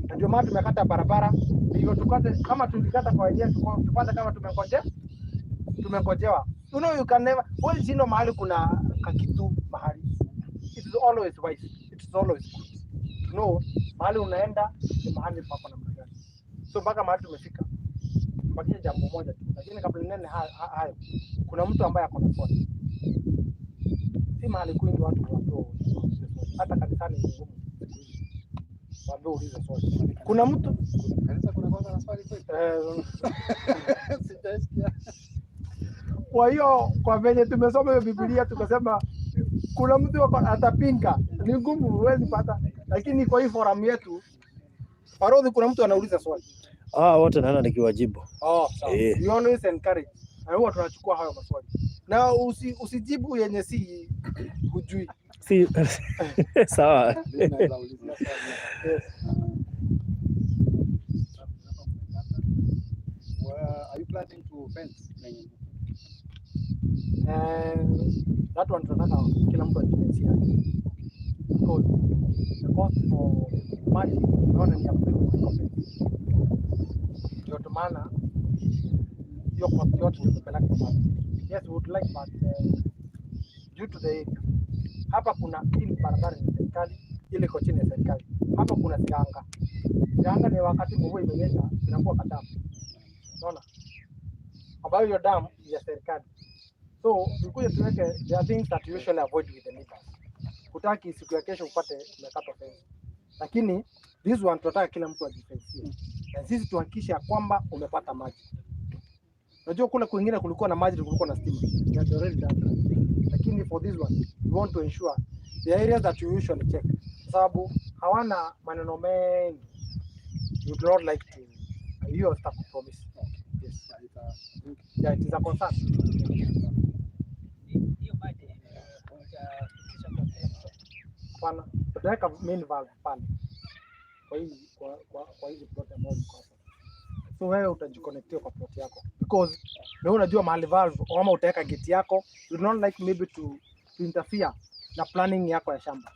Na ndio maana tumekata barabara, ndivyo tukate kama tulikata kwa wenyewe, tupate kama tumengojewa. You know you can never, huwezi shindwa mahali kuna kakitu mahali. It is always wise, it is always good to know mahali unaenda ni mahali pako namna gani. So mpaka mahali tumefika, tubakie jambo moja tu, lakini kabla nene hayo, kuna mtu ambaye ako na swali. Si mahali kwingi watu waambiwe waulize swali, hata kanisani ni ngumu siku hizi waambiwe ulize swali. Kuna mtu Kanisa kuna kwanza na swali kweli? Sijaisikia. Kwa hiyo kwa venye tumesoma hiyo Biblia tukasema kuna mtu atapinga, ni ngumu, huwezi pata. Lakini kwa hii forum yetu Farodhi, kuna mtu anauliza swali. Ah, wote naona nikiwajibu. Oh, sawa. Eh. We always encourage. Na huwa tunachukua hayo maswali. Na usijibu yenye si hujui. Si sawa. Mimi naweza ulizia swali. Yes. Well, are you planning to fence kwenye That one tunataka kila mtu ajifensie yake. Because the cost for maji unaona ni ya muhimu kuliko fence. Ndio tu maana hiyo cost yote tumepeleka kwa maji. Yes, we would like, but due to the area. Hapa kuna hili barabara ni serikali, ile iko chini ya serikali. Hapa kuna sianga. Sianga ni wakati mvua imenyesha inakuwa kadamu. Unaona? Ambayo hiyo damu ni ya serikali. So tukuje tuweke, there are things that you usually avoid with the neighbors. Hutaki siku ya kesho upate umekatwa fence. Lakini this one tunataka kila mtu ajifensie. Na sisi tuhakikishe ya kwamba umepata maji. Unajua kule kwingine kulikuwa na maji, kulikuwa na stima. They had already done that. Lakini for this one, we want to ensure the areas that you usually check. Kwa sababu hawana maneno mengi. You do not like to, hiyo sitakupromise. Yes. Yeah, it is a concern. Hiyo maji utafikisha kwa fence? Hapana, tutaweka main valve pale kwa hizi kwa hizi plot ambazo ziko hapa. So wewe utajiconnectia kwa plot yako because wewe unajua mahali valve ama utaweka gate yako. You do not like maybe to interfere na planning yako ya shamba,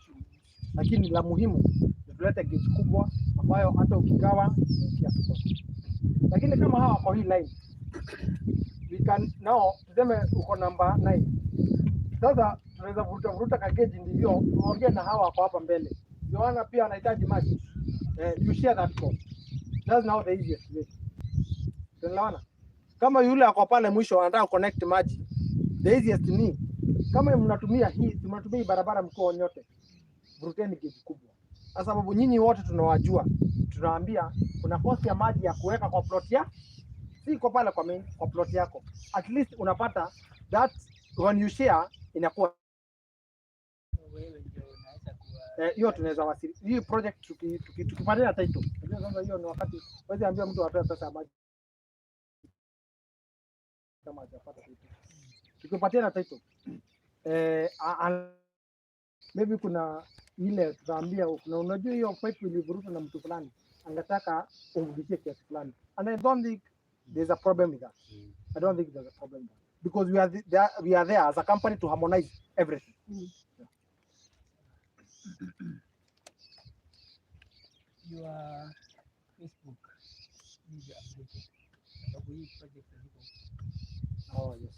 lakini la muhimu ni tulete gate kubwa ambayo hata ukigawa inaingia kidogo. Lakini kama hawa kwa hii line, we can now, tuseme uko namba 9 sasa tunaweza vuruta vuruta kageji ndivyo tuongee na hawa wako hapa mbele. Yohana pia anahitaji maji. You share that cost. That's now the easiest way. Tunaelewana? Kama yule ako pale mwisho anataka connect maji, the easiest ni kama mnatumia hii barabara mkoa nyote, vuruteni geji kubwa. Kwa sababu nyinyi wote tunawajua, tunawaambia kuna cost ya maji ya kuweka kwa plot ya si kwa pale kwa main, kwa plot yako. At least unapata that when you share inakuwa Wewe ndio unaweza kuwa hiyo tunaweza wasili hii project tukipatia title. Unajua sasa hiyo ni wakati huwezi ambia mtu atoe pesa ya maji kama hajapata title. Tukipatia na title maybe kuna ile tutaambia kuna, unajua hiyo pipe ilivuruta na mtu fulani angetaka umrudishie kiasi fulani, and I don't think there's a problem with that. I don't think there's a problem with that because we are there as a company to harmonize everything. Your Facebook need updated, sababu hii project ziko Oh yes.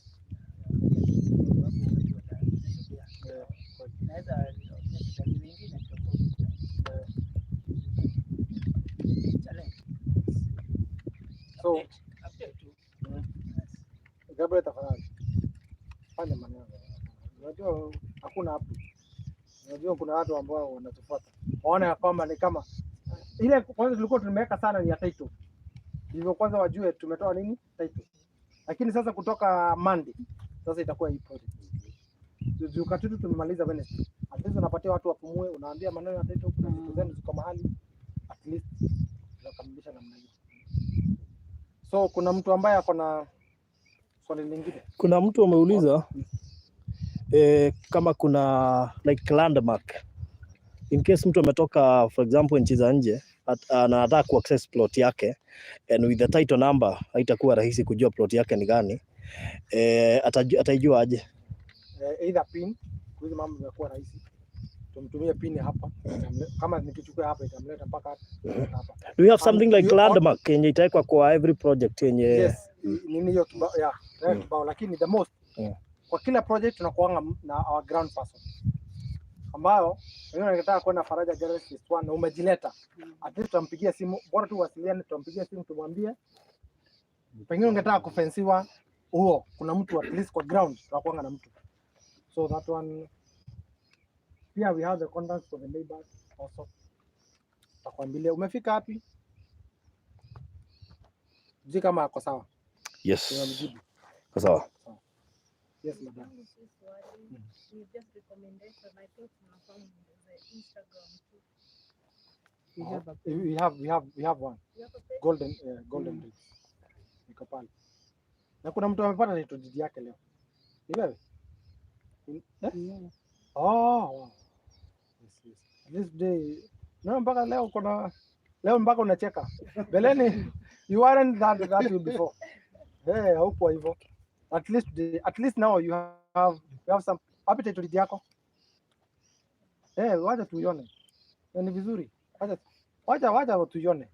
sababu wengi watatembea. Yeah, kweli. Naweza onyesha kazi wengine tofauti. Challenge. So Update tu. Yes. Gabriel, tafadhali fanya maneno. Unajua hakuna hapo. Unajua kuna watu ambao wanatufuata waona ya kwamba ni kama ile kwanza tulikuwa tumeweka sana ni ya title, ndivyo kwanza wajue tumetoa nini title, lakini sasa kutoka Monday sasa itakuwa hii project. Juu Katutu tumemaliza Wednesday, at least unapatia watu wapumue, unaambia maneno ya title, kuna vitu zenu ziko mahali, at least tunakamilisha namna hiyo. So kuna mtu ambaye ako na swali lingine? Kuna mtu ameuliza kama kuna like landmark in case mtu ametoka, for example, nchi za nje na anataka ku access plot yake, and with the title number haitakuwa rahisi kujua plot yake ni gani, ataijua aje? Either pin, siku hizi mambo imekuwa rahisi. Tumtumie pin hapa. Kama nikichukua hapa itamleta mpaka hapa. Do you have something like You landmark yenye itawekwa kwa every project yenye? Yes, nini hiyo kibao, yeah, kibao, lakini the most kwa kila project tunakuanga na our ground person ambayo wengine wanataka kwenda Faraja Gardens Phase 1 na umejileta, at least tutampigia simu, bora tu wasiliane, tutampigia simu tumwambie pengine ungetaka kufensiwa huo, kuna mtu at least kwa ground tunakuanga na mtu. So that one pia we have the contacts for the neighbors also. Takwambilia umefika wapi, sijui kama ako sawa. Yes. Tunamjibu. Kwa sawa. Yes, madam. Yangu si swali, ni just recommendation. I think tunafaa muongeze Instagram too. We have a We have one. You have a page? Golden Dreams iko pale, na kuna mtu amepata title deed yake leo. Ni wewe? Eh? Yeah. Oh, wow. Yes. This day no, mpaka leo kuna leo mpaka unacheka. Beleni you weren't that way before. Hey, haukuwa hivyo. At least now you have some wapi title deed yako? Eh, wacha tuione. Ni vizuri. Wacha tuione.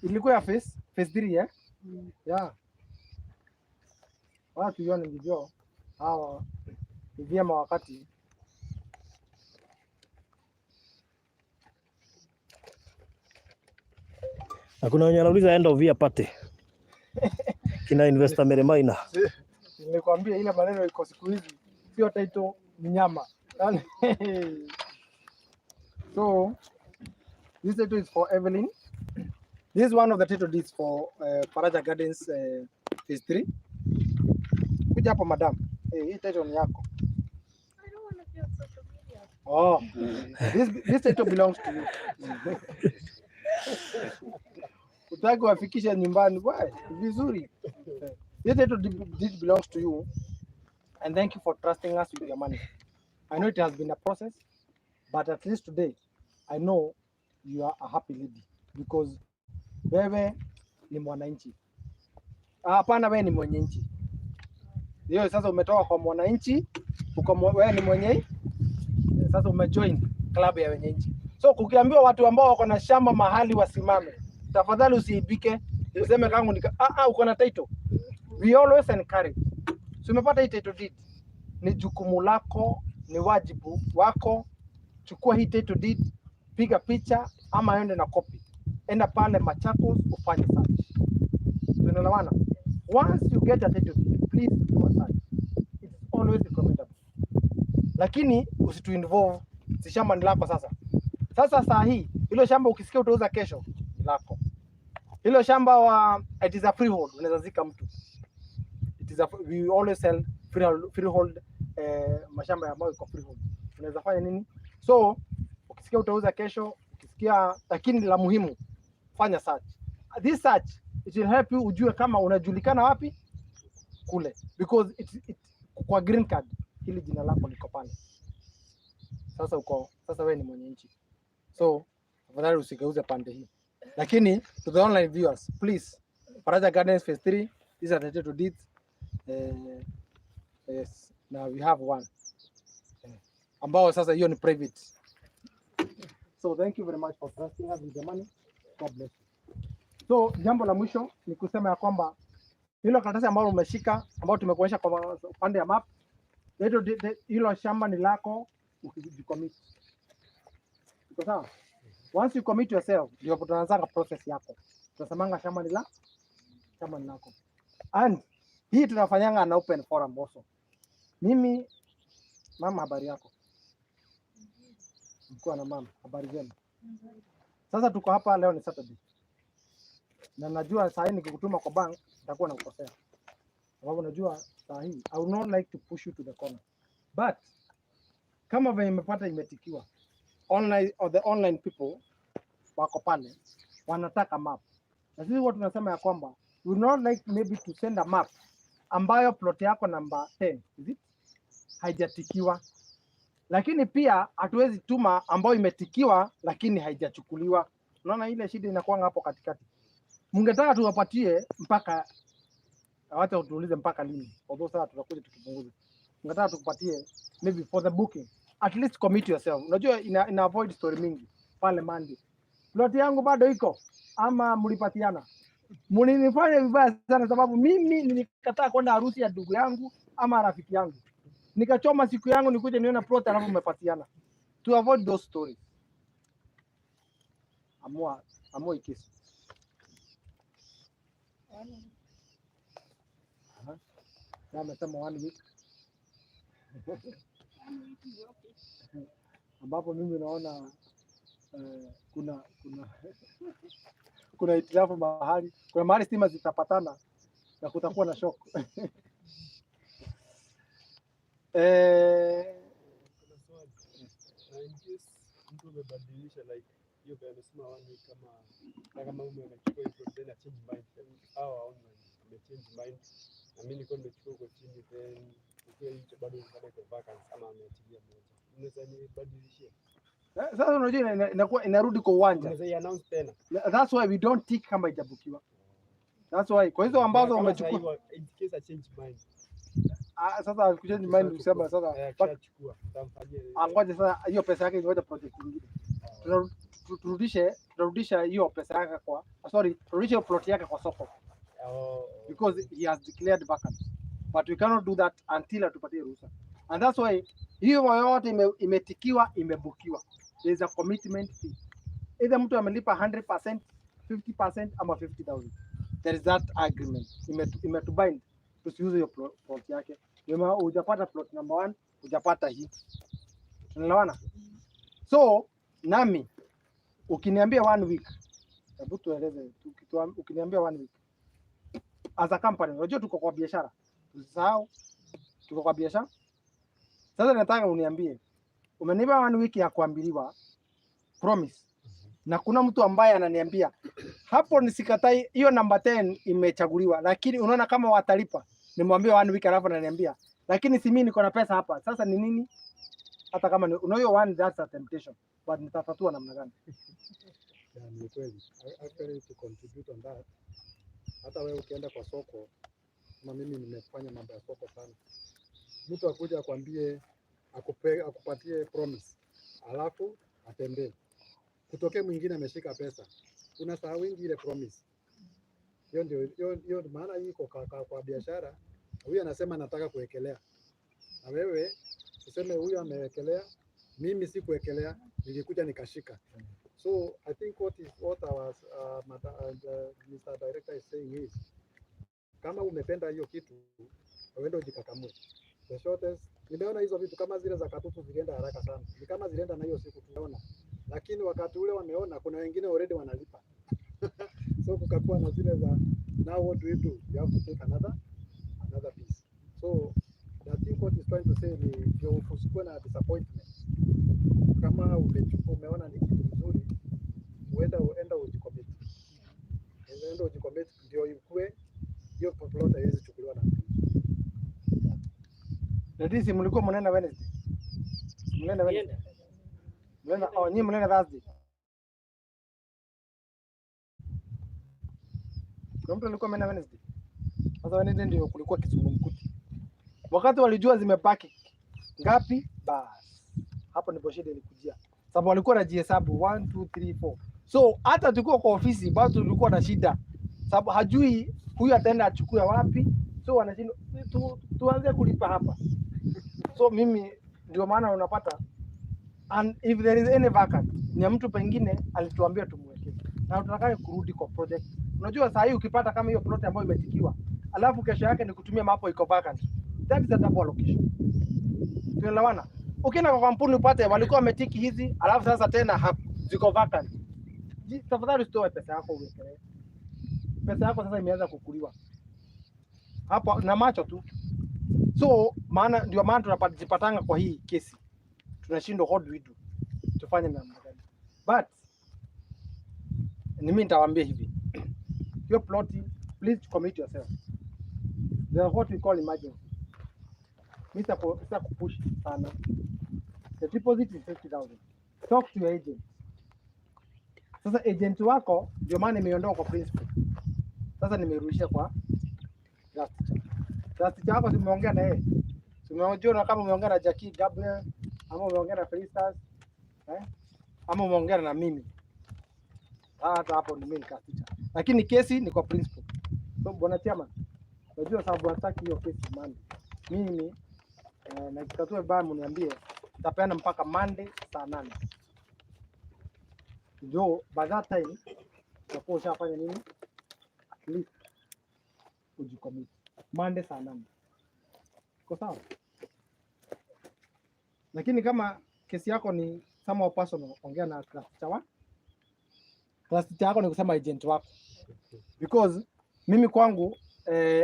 Ilikuwa ya phase 3, eh? Yeah. Wacha tuione ndivyo. Hawa ni vyema wakati Na kuna wenye wanauliza end of year party. Kina investor Meremaina. Nilikwambia ile maneno iko siku hizi sio title, ni nyama. Yaani, so this title is for Evelyn. This is one of the title deeds for Faraja Gardens phase 3. Kuja hapo, madam. Hey, hii title ni yako. I don't want to be on social media. Oh, this title belongs to you. Utaki wafikishe nyumbani. Why? Vizuri. This title deed belongs to you, and thank you for trusting us with your money. I know it has been a process, but at least today I know you are a happy lady because wewe ni mwananchi. Ah, hapana, wewe ni mwenye nchi. Hiyo sasa umetoka kwa mwananchi, uko wewe ni mwenye, sasa umejoin club ya wenye nchi. So kukiambiwa watu ambao wako na shamba mahali wasimame, tafadhali usiibike, useme kangu nika, uko na title. We always encourage. So umepata hii title deed, ni jukumu lako, ni wajibu wako. Chukua hii title deed, piga picha ama ende na copy, enda pale Machakos ufanye search. Tunaelewana? Once you get a title deed, please do a search. It's always recommendable. Lakini usitu involve, si shamba ni lako sasa. Sasa saa hii hilo shamba ukisikia utauza kesho, ni lako. Hilo shamba wa it is a freehold, unaweza zika mtu. It is a, we always sell freehold, mashamba ambayo iko freehold. Unaweza fanya nini? So ukisikia utauza kesho, ukisikia, lakini la muhimu fanya search. This search, it will help you ujue kama unajulikana wapi kule, because it kwa green card hili jina lako liko pale. Sasa wewe ni mwenye nchi, so tafadhali usigeuze pande hii. Lakini to the online viewers, please, Faraja Gardens phase 3, these are the title deeds. Yes, now we have one ambao sasa hiyo ni private. So thank you very much for trusting us with the money. God bless you. So jambo la mwisho ni kusema ya kwamba hilo karatasi ambalo umeshika, ambao tumekuonyesha kwa upande ya map, hilo shamba ni lako ukijicommit. Iko sawa? Once you commit yourself, ndio tunaanza process yako. Tunasemanga shamba ni lako. And hii tunafanyanga an open forum also. Mimi, mama, habari yako? Mkiwa na mama, habari zenu? Sasa tuko hapa leo ni Saturday. Na najua saa hii nikikutuma kwa bank nitakuwa nakukosea. Sababu najua saa hii I would not like to push you to the corner. But kama venye imepata imetikiwa online or the online people wako pale wanataka map. Na sisi huwa tunasema ya kwamba we would not like maybe to send a map ambayo plot yako number 10, is it, haijatikiwa, lakini pia hatuwezi tuma ambayo imetikiwa lakini haijachukuliwa. Unaona ile shida inakuwa hapo katikati. Mngetaka tuwapatie mpaka, wacha tuulize mpaka lini, although sasa tutakuja tukipunguza. Mngetaka tukupatie maybe for the booking, at least commit yourself. Unajua ina avoid story mingi pale Monday. Plot yangu bado iko ama mlipatiana? Mlinifanya vibaya sana, sababu mimi nilikataa kwenda harusi ya ndugu yangu ama rafiki yangu, nikachoma siku yangu nikuje nione plot, alafu mmepatiana. To avoid those stories, amua amua hii kesi. One week. Aha. Na amesema one week, One week is okay. ambapo mimi naona kuna hitilafu mahali, kuna mahali stima zitapatana na kutakuwa na shock. Kuna swali. Na in case mtu amebadilisha, like hiyo vile amesema one week, kama na kama mume amechukua hiyo then a change mind, au online ame change mind na mimi nilikuwa nimechukua huko chini, then ukiwa hiyo bado iko vacant ama ameachilia moja, mnaweza nibadilishie? Sasa unajua inakuwa inarudi kwa uwanja. Unaweza i-announce tena. That's why we don't tick kama haijabukiwa. That's why kwa hizo ambazo Kama wamechukua sahi in case a change mind. Ah, sasa kuchange mind kusema sasa Eh, akishachukua nitamfanyia nini? angoje sasa hiyo pesa yake, ingoja project nyingine. Tutarudisha hiyo pesa yake kwa, sorry, turudishe hiyo plot yake kwa soko Oh, because he has declared vacant, but we cannot do that until atupatie ruhusa, and that's why hiyo yote imetikiwa, imebukiwa, there is a commitment fee. Either mtu amelipa 100%, 50% ama 50,000. There is that agreement imetubind tusiuze hiyo plot yake. Hujapata plot number one, hujapata hii. Tunaelewana? So nami ukiniambia one week, hebu tueleze, ukiniambia one week as a company, unajua tuko kwa biashara, usisahau tuko kwa biashara. Sasa nataka uniambie, umenipa one week ya kuambiliwa promise, na kuna mtu ambaye ananiambia hapo, nisikatai hiyo namba 10 imechaguliwa, lakini unaona kama watalipa, nimwambie one week, alafu ananiambia lakini si mimi niko na pesa hapa. Sasa ni nini? Hata kama ni unajua one, that's a temptation, but nitatatua namna gani? Yeah, ni kweli. Actually, to contribute on that, hata wewe ukienda kwa soko, kama mimi nimefanya mambo ya soko sana, mtu akuja akwambie akupe, akupatie promise alafu atembee, kutokee mwingine ameshika pesa, unasahau wingi ile promise. Hiyo ndio hiyo maana hii iko kwa biashara. Huyu anasema nataka kuwekelea, na wewe useme huyu amewekelea, mimi si kuwekelea, nilikuja nikashika. So I think what our Mr. Director is saying is, kama umependa hiyo kitu uende ujikakamue. The shortest, nimeona hizo vitu kama zile za Katutu zilienda haraka sana, ni kama zilienda na hiyo siku tunaona, lakini wakati ule wameona kuna wengine already wanalipa so kukakuwa na zile za now what do you do, you have to take another piece. So I think what he's trying to say ni ndio usikuwe na disappointment kama umechukua umeona ni kitu mzuri, uenda ujicommit, uenda ujicommit ndio ikue hiyo plot haiwezi chukuliwa na mtu. Ladies, mlikuwa mnaenda Wednesday? Mlienda Wednesday? Mlienda, oh, nyinyi mlienda Thursday. Kuna mtu alikuwa ameenda Wednesday. Sasa Wednesday ndio kulikuwa kizungumkuti. Wakati walijua zimebaki ngapi, bas hapo ndipo shida ilikujia, sababu walikuwa wanajihesabu 1 2 3 4. So hata tukiwa kwa ofisi bado tulikuwa na shida, sababu hajui huyu ataenda achukue wapi, so wanashindwa tuanze kulipa hapa. So mimi ndio maana unapata, and if there is any vacant ni ya mtu pengine alituambia tumwekee, na tunataka kurudi kwa project. Unajua saa hii ukipata kama hiyo plot ambayo imetikiwa, alafu kesho yake ni kutumia mapo iko vacant, that is a double allocation. Tunaelewana? Ukienda kwa kampuni upate walikuwa wametiki hizi, alafu sasa tena ziko vacant, tafadhali usitoe pesa yako uwekelee. Pesa yako sasa imeanza kukuliwa hapo na macho tu. So maana ndio maana tunajipatanga kwa hii kesi, tunashindwa what do we do, tufanye namna gani? But ni mimi nitawaambia hivi, Hiyo ploti, please commit yourself. There are what we call emergency. Mimi sitakupush sana. The deposit is 50,000. Talk to your agent. Sasa agent wako ndio maana nimeondoa kwa principal. Sasa nimerudishia kwa class teacher. Class teacher wako simeongea na yeye. Simeongea na kama umeongea na Jackie Gabriel ama umeongea na Felicitas, eh? Ama umeongea na mimi. Hata hapo ni mimi class teacher. Lakini kesi ni kwa principal. So bwana chairman, unajua sababu hataki hiyo kesi Monday. Mimi na ikitatua vibaya mniambie, nitapeana mpaka Monday saa 8. Ndio by that time utakuwa ushafanya nini? At least ujicommit. Monday saa 8. Iko sawa? Lakini kama kesi yako ni somehow personal, ongea na class teacher wa class teacher yako, ni kusema agent wako, because mimi kwangu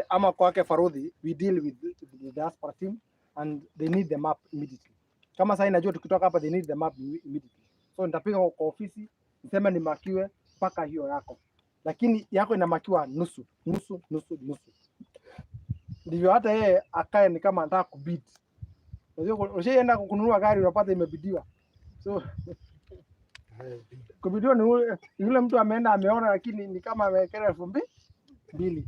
ama kwake Farudhi, we deal with the diaspora team and they need the map immediately. Kama sasa najua tukitoka hapa they need the map immediately, so nitapiga kwa ofisi niseme nimakiwe mpaka hiyo yako, lakini yako inamakiwa nusu nusu nusu nusu, ndivyo hata yeye akae ni kama anataka kubid. Unajua ushaenda kununua gari unapata imebidiwa, so kubidiwa ni yule mtu ameenda ameona, lakini ni kama amewekelea 2,000.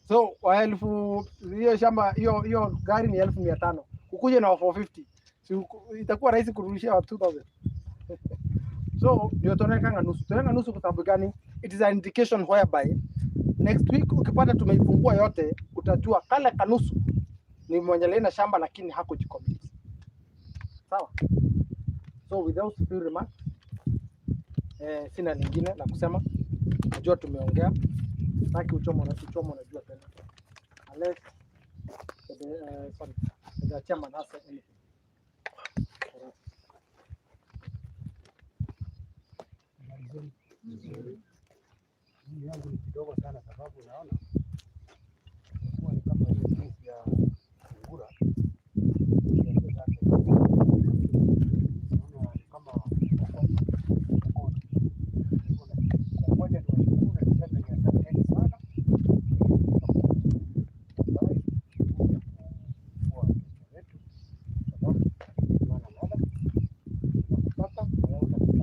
So wa elfu hiyo shamba hiyo hiyo gari ni 500,000, kukuja na 450, si itakuwa rahisi kurudishia wa 2000. So ndio tunawekanga nusu, tunaweka nusu kwa sababu gani? It is an indication whereby next week ukipata tumeifungua yote, utajua kale kanusu ni mwenye alienda shamba lakini hakujicommit. Sawa? So with those few remarks, sina lingine la kusema. Najua tumeongea, sitaki uchomo na uchomo, najua tena unless the, sorry, the chairman has anything for us. Vizuri. Mimi yangu ni kidogo sana sababu naona kuwa ni kama ile kesi ya sungura sheria zake. Naona ni kama mkono. Ngoja niwashukuru na niseme ni asanteni sana kwa kukubali kuja kuwa mteja wetu, sababu maana nada tunakupata na wewe utapata.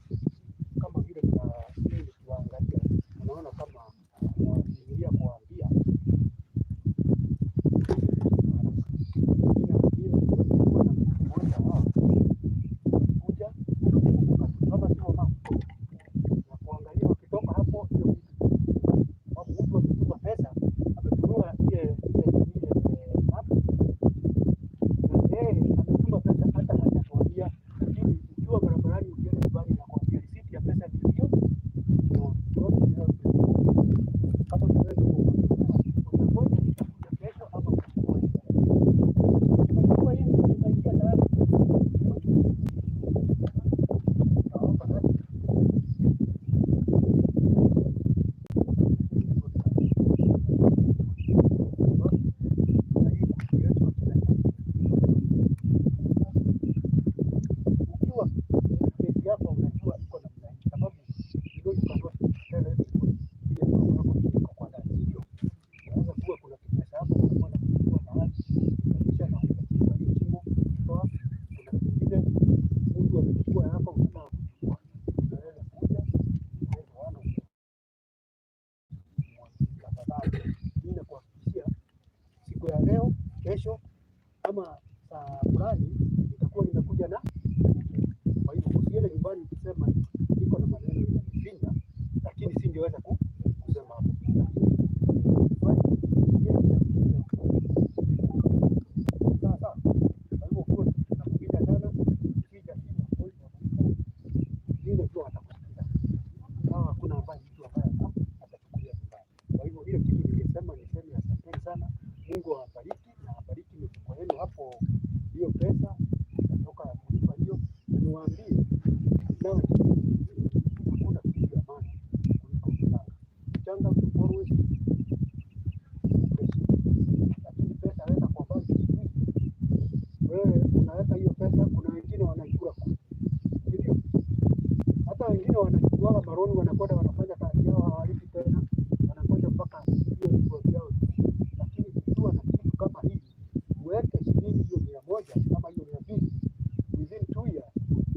Hii kama vile tukiwaangalia unaona kama tunawaingilia kuwaambia mmoja wao kuja kama sio mama na kuangalia wakitoka hapo hiyo kitu, sababu mtu ametuma pesa ametunua ile ile ile map na yeye ametuma pesa hata hajatuambia, lakini ukiwa barabarani ukienda nyumbani nakwambia risiti ya pesa ndio hiyo, na tuone hiyo kama tunaweza utangoja itakuja kesho ama utachukua hiyo. Utachukua hiyo itaingia tayari. Naomba basi ukiwa kesi yako unajua iko namna hii, sababu you know you cannot tell everybody ile mambo yako iko kwa ndani, sio? Unaweza kuwa kuna kipesa hapo unakwenda kuchukua mahali ukalisha na ukachimba hiyo chimo kutoa. Kuna pengine mtu amechukua hapa, unataka kuchukua, unaweza kuja unaweza wana tafadhali, mimi nakuhakikishia siku ya leo, kesho ama saa fulani nitakuwa nimekuja na. Kwa hivyo usiende nyumbani ukisema niko na maneno inanifinya, lakini singeweza kusema hapo. Sawa sawa. Kwa hivyo ukiwa unakupiga sana, ukija simu voice note, vile tu watakusikiza. Kama hakuna ambaye mtu ambaye atachukulia vibaya. Kwa hivyo ile kitu ningesema niseme asanteni sana. Mungu awabariki na awabariki mifuko yenu hapo, hiyo pesa itatoka ya kulipa hiyo, na niwaambie nani, hakuna kitu ya maana kuliko mchanga. Mchanga always fresh, lakini pesa weka kwa banki siku hizi wengine wanachukuaga maroni, wanakwenda wanafanya kazi yao, hawalipi tena, wanangoja mpaka hiyo report yao. Lakini ukiwa na kitu kama hii, uweke shilingi hiyo 100 ama hiyo 200, within 2 years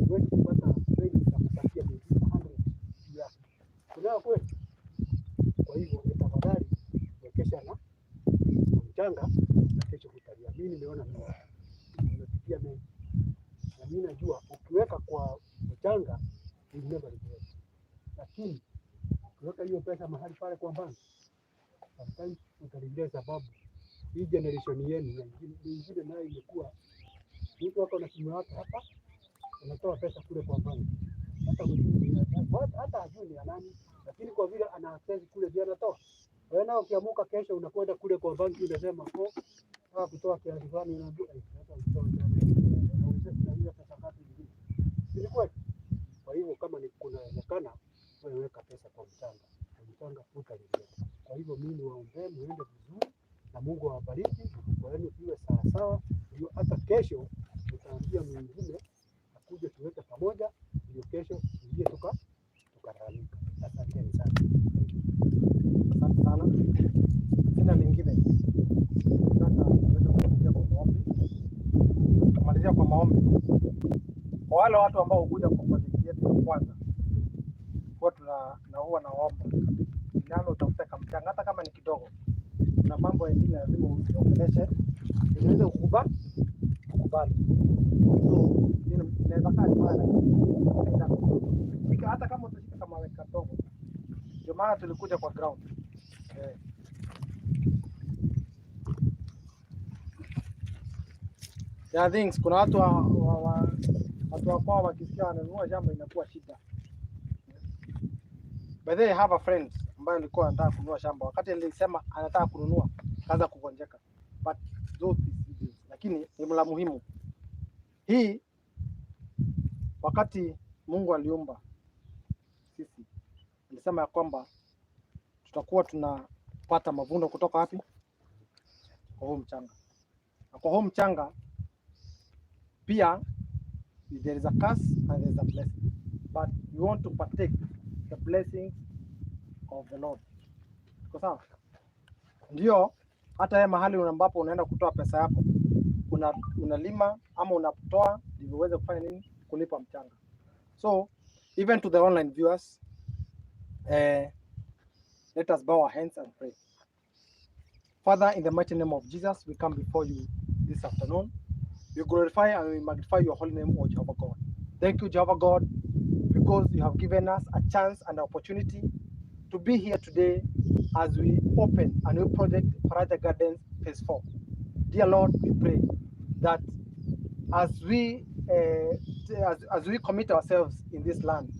huwezi kupata training za kupatia mwingine 100 juu yake. Kunayo kweli? Kwa hivyo ni tafadhali wekesha na mchanga na kesho hutalia. Mimi nimeona mengi, nimepitia mengi, na mimi najua ukiweka kwa mchanga you will never regret, lakini ukiweka hiyo pesa mahali pale kwa bank sometimes utaregret, sababu hii generation yenu na ingine nayo imekuwa mtu ako na simu yake hapa, anatoa pesa kule kwa bank, hata hujui hata hajui ni ya nani, lakini kwa vile ana access kule ndio anatoa. Wewe nao ukiamuka kesho unakwenda kule kwa banki unasema, oh, nataka kutoa kiasi fulani, unaambiwa eh, sasa utoe tena, unauliza pesa ngapi nyingine? Si ni kweli? Kwa hivyo kama ni kunawezekana, wewe weka pesa kwa mchanga, na mchanga hutaregret. Kwa hivyo mimi niwaombee muende vizuri na Mungu awabariki, mifuko yenu iwe sawasawa, ndio hata kesho utaambia mwingine akuje tuweke pamoja, ndio kesho tuingie tukalalamika. Asanteni sana. Thank you. Asante sana. Sina lingine. Nataka tuweze kumalizia kwa maombi. Tumalizia kwa maombi. Kwa wale watu ambao hukuja kwa project yetu ya kwanza, huwa tuna na huwa naomba nalo utafute kamchanga, hata kama ni kidogo. Kuna mambo mengine lazima usiongeleshe ili uweze kukubali kukubali. So inaweza kaa mbaya, lakini haita hata kama utashika kama kadogo. Ndio maana tulikuja kwa ground. Eh. There are things, kuna watu watu wa kwao wakisikia wananunua shamba inakuwa shida. By the way, I have a friend ambaye alikuwa anataka kununua shamba. Wakati nilisema anataka kununua, kaanza kugonjeka. But those is this. Lakini ni la muhimu. Hii wakati Mungu aliumba sisi, alisema ya kwamba tutakuwa tunapata mavuno kutoka wapi? Kwa huu mchanga. Na kwa huu mchanga pia there is a curse and there is a blessing. But we want to partake the blessings of the Lord. Iko sawa? Ndio hata wewe mahali ambapo unaenda kutoa pesa yako unalima ama unatoa ndivyo uweze kufanya nini? Kulipa mchanga. So even to the online viewers, let us bow our hands and pray. Father, in the mighty name of Jesus, we come before you this afternoon. We glorify and we magnify your holy name, O Jehovah God. Thank you, Jehovah God, because you have given us a chance and opportunity to be here today as we open a new project, Faraja Gardens Phase 4. Dear Lord, we pray that as we commit ourselves in this land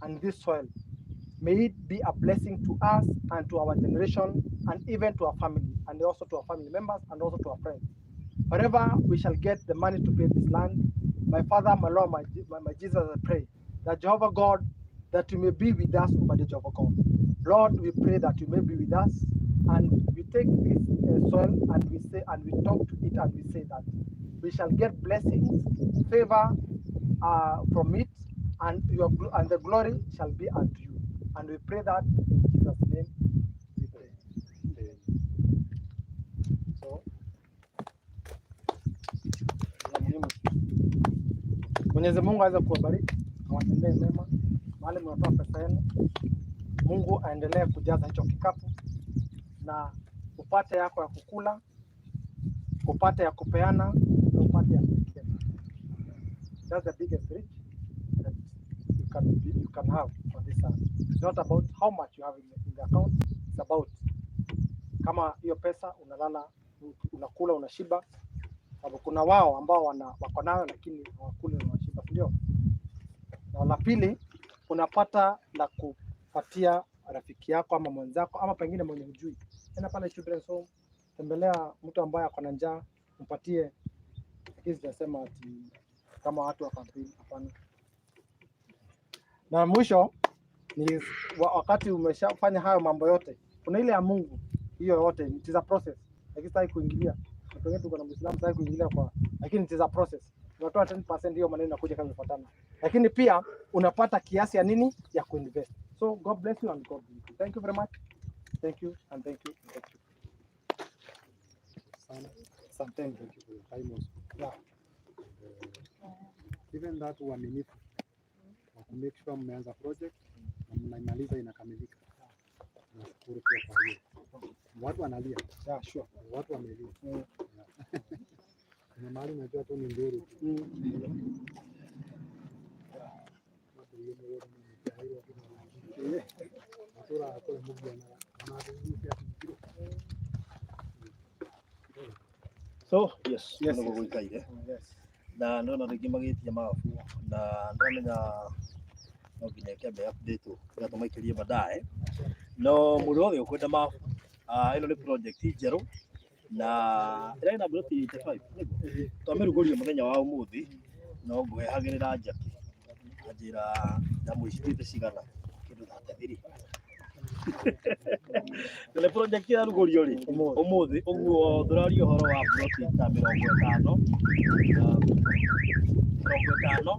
and this soil, may it be a blessing to us and to our generation and even to our family and also to our family members and also to our friends. Wherever we shall get the money to pay this land, my Father, my Lord, my Jesus, I pray that Jehovah God, that you may be with us over the Jehovah God. Lord, we pray that you may be with us and we take this soil and we say and we talk to it and we say that we shall get blessings, favor from it, and and the glory shall be unto you. And we pray that in Jesus' name we pray. So, la muhimu. Mwenyezi Mungu aweze kuwabariki, awatendee mema mahali mnatoa pesa yenu. Mungu aendelee kujaza hicho kikapu na upate yako ya kukula, upate ya kupeana na upate ya kuwekeza. That's the biggest rich that you can have on this earth. It's not about how much you have in the account, it's about kama hiyo pesa unalala, unakula, unashiba. Sababu kuna wao ambao wako nayo lakini hawakuli na washiba, si ndio? Na la pili unapata la kupatia rafiki yako ama mwenzako ama pengine mwenye hujui. Enda pale children's home, tembelea mtu ambaye ako na njaa, mpatie. Lakini sijasema ati kama watu wa kampeni, hapana. Na mwisho ni wakati umeshafanya hayo mambo yote, kuna ile ya Mungu, hiyo yote it is a process, lakini sitaki kuingilia. Watu wengine tuko na Muislamu, sitaki kuingilia kwa, lakini it is a process. Unatoa 10%, hiyo maneno inakuja kama imefuatana. Lakini pia Unapata kiasi ya nini ya kuinvest. So God bless you and God bless you. Thank you very much. Thank you and thank you and thank you. Sana. Asanteni. Thank you for your time also. Yeah. Even that uaminifu wa ku make sure mmeanza project na mnaimaliza inakamilika. Nashukuru pia kwa hiyo. Watu wanalia, Yeah, sure. watu wamelia. Yeah. Kuna mahali unajua tu ni nduru tu. Watu hiyo ni wote ni mtairo kina Matura akole mugianaga ona thuthuria. So yes, Yes, nĩguo yes. gũikaire. Yes. Na ndona rĩngĩ magĩtia mabu na ndamenya no nginya ĩkĩambe update ĩrĩa tũmaikĩrie baadaye, no mũndũ wothe ũkwenda mabu, ĩno nĩ project njerũ na ĩrarĩ na ploti 85, nĩguo twamĩrugũria mũthenya wa ũmũthĩ. No ngũhehagĩrĩra Jackie anjĩra ndamwĩcitĩte cigana kĩndũ 33 na nĩ project yarugũrio rĩ ũmũthĩ. Ũguo tũraria ũhoro wa ploti ta 50 na 50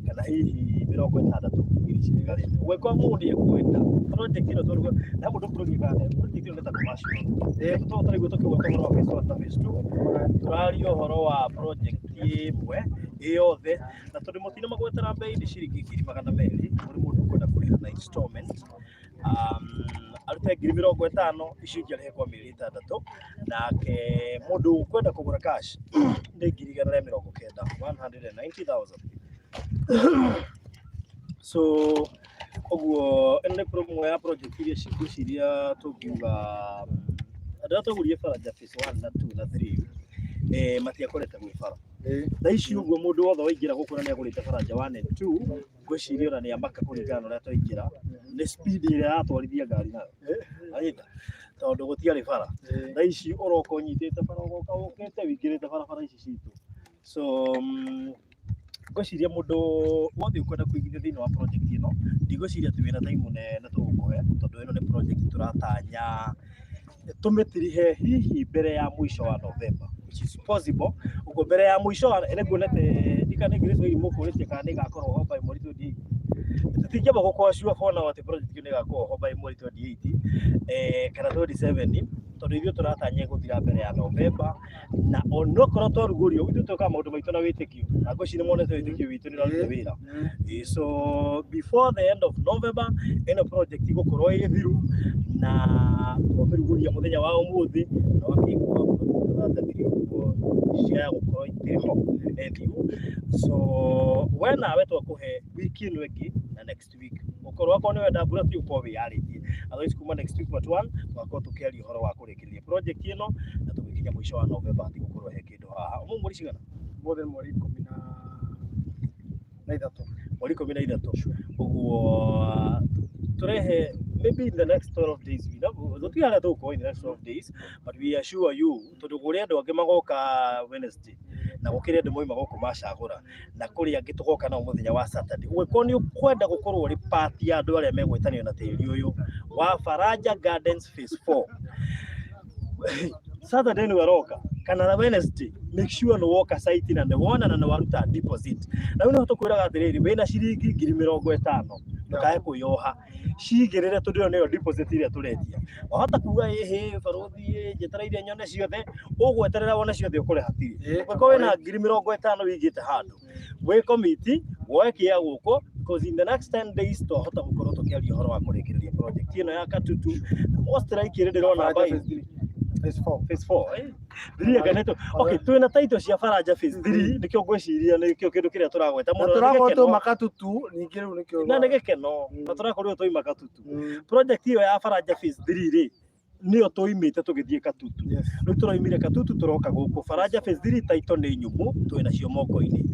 kana hihi 60 iria citigarĩte. Ũngĩkorwo mũndũ nĩ ekwenda project ĩno twaruga na mũndũ kũrũgĩka project ĩno nĩ ta commercial tũraigua tũkĩgweta ũhoro wa phase 1 na phase 2, tũraria ũhoro wa project ĩmwe ĩ yothe, na tondũ mũtina magwetera mbei nĩ ciringi 200,000 kũrĩ mũndũ ũkwenda kũrĩha na installment, arute 50,000, icio ingĩ arĩhe kwa mĩeri 6, nake mũndũ ũkwenda kũgũra cash nĩ 190,000, 190,000. So ũguo ĩno nĩ ĩmwe ya project iria ngwĩciria tũngiuga andũ arĩa twagũrire Faraja phase 1 na 2 na 3 matiakorete gwĩ bara thaa ici. Ũguo mũndũ wothe waingĩra gũkũ na nĩagũrĩte Faraja 1 and 2, ngwĩciria ona nĩ amaka kũringana na ũrĩa twaingĩra nĩ speed ĩrĩa yatwarithia ngari nayo anyita, tondũ gũtiarĩ bara. Thaa ici ũroka ũnyitĩte bara, ũgoka ũkĩte wĩingĩrĩte barabara ici citũ. So ngwĩciria mũndũ wothe ũkwenda kũigithia thĩinĩ wa project ĩno, ndigwĩciria atĩ wĩna time nene tũgũkũhe, tondũ ĩno nĩ project tũratanya tũmĩtirihe hihi mbere ya mũico wa November, which is possible. Ũguo mbere ya mũico wa nĩnguonete ndika nĩ Grace Wairimu mũkũrĩtie kana nĩ ĩgakorwo ho by mweri 28. Tũtingĩamba gũkorwo sure for now atĩ project ĩyo nĩ ĩgakorwo ho by mweri 28 kana 27, tondũ ithuĩ tũratanya gũthira mbere ya November, na onokorwo twarugũrio ithuĩ twĩkaga maũndũ maitũ na wĩtĩkio, na ngwĩciria nĩmonete wĩtĩkio witũ nĩ ũraruta wĩra. So before the end of November ĩno project ĩgũkorwo ĩ thiru, na twamĩrugũria mũthenya wa ũmũthĩ na wakĩigua tũrathiri ũguo ciaya gũkorwo ikĩrĩ ho thiru. So we nawe twakũhe wiki ĩno ĩngĩ na next week ũkorwo akorwo nĩ wenda mbura ti ũkorwo wĩyarĩtie, otherwise kuma next week part 1 tũgakorwo tũkĩaria ũhoro wa kũrĩkĩrĩria project ĩno, na tũgĩkinya mũico wa November hatigũkorwo he kĩndũ haha. Ũmũthĩ mweri cigana? Ũmũthĩ nĩ mweri 13. Mweri 13. Ũguo tũrehe maybe in the next 12 days, we know tũtiga harĩa tũgũkorwo in the next 12 days, but we assure you, tondũ kũrĩ andũ angĩ magoka Wednesday na gũkĩrĩ andũ moima gũkũ macagũra na kũrĩ angĩ tũgoka nao mũthenya wa Saturday. Ũngĩkorwo nĩ ũkwenda gũkorwo ũrĩ part ya andũ arĩa megwĩtanio na tĩri ũyũ wa Faraja Gardens phase 4, Saturday nĩ aroka kana Wednesday, make sure nĩ woka site na nĩ wona na nĩ waruta deposit. Na rĩu nĩho tũkwĩraga atĩrĩrĩ, wĩna ciringi 50,000, ndũkae kwĩyoha, cigĩrĩre, tondũ ĩyo nĩyo deposit ĩrĩa tũretia. Wahota kuga, ĩhĩ barũthi ĩ, njetereire nyone ciothe. Ũgweterera wone ciothe ũkore hatirĩ. Ũngĩkorwo wĩna 50,000 wĩigĩte handũ, wĩ komiti woe kĩa gũkũ, because in the next 10 days twahota gũkorwo tũkĩaria ũhoro wa kũrĩkĩrĩria project ĩno ya Katutu. Most likely ndĩrona Faraja by phase 3. Phase 4. Phase 4 3 anga nĩtũ okay, twĩna title cia Faraja phase 3, nĩkĩo ngwĩciria nĩkĩo kĩndũ kĩrĩa tũragweta Na mũno na nĩ tũrakorwo gĩkeno. twauma Katutu ningĩ rĩu nĩkĩo. Na nĩ gĩkeno na tũrakorirwo twaima Katutu. Project ĩyo ya Faraja phase 3 rĩ, nĩyo tũimĩte tũgĩthiĩ Katutu. Rĩu tũraimire Katutu tũroka gũkũ Faraja phase 3. Title nĩ nyũmũ, twĩ nacio moko-inĩ.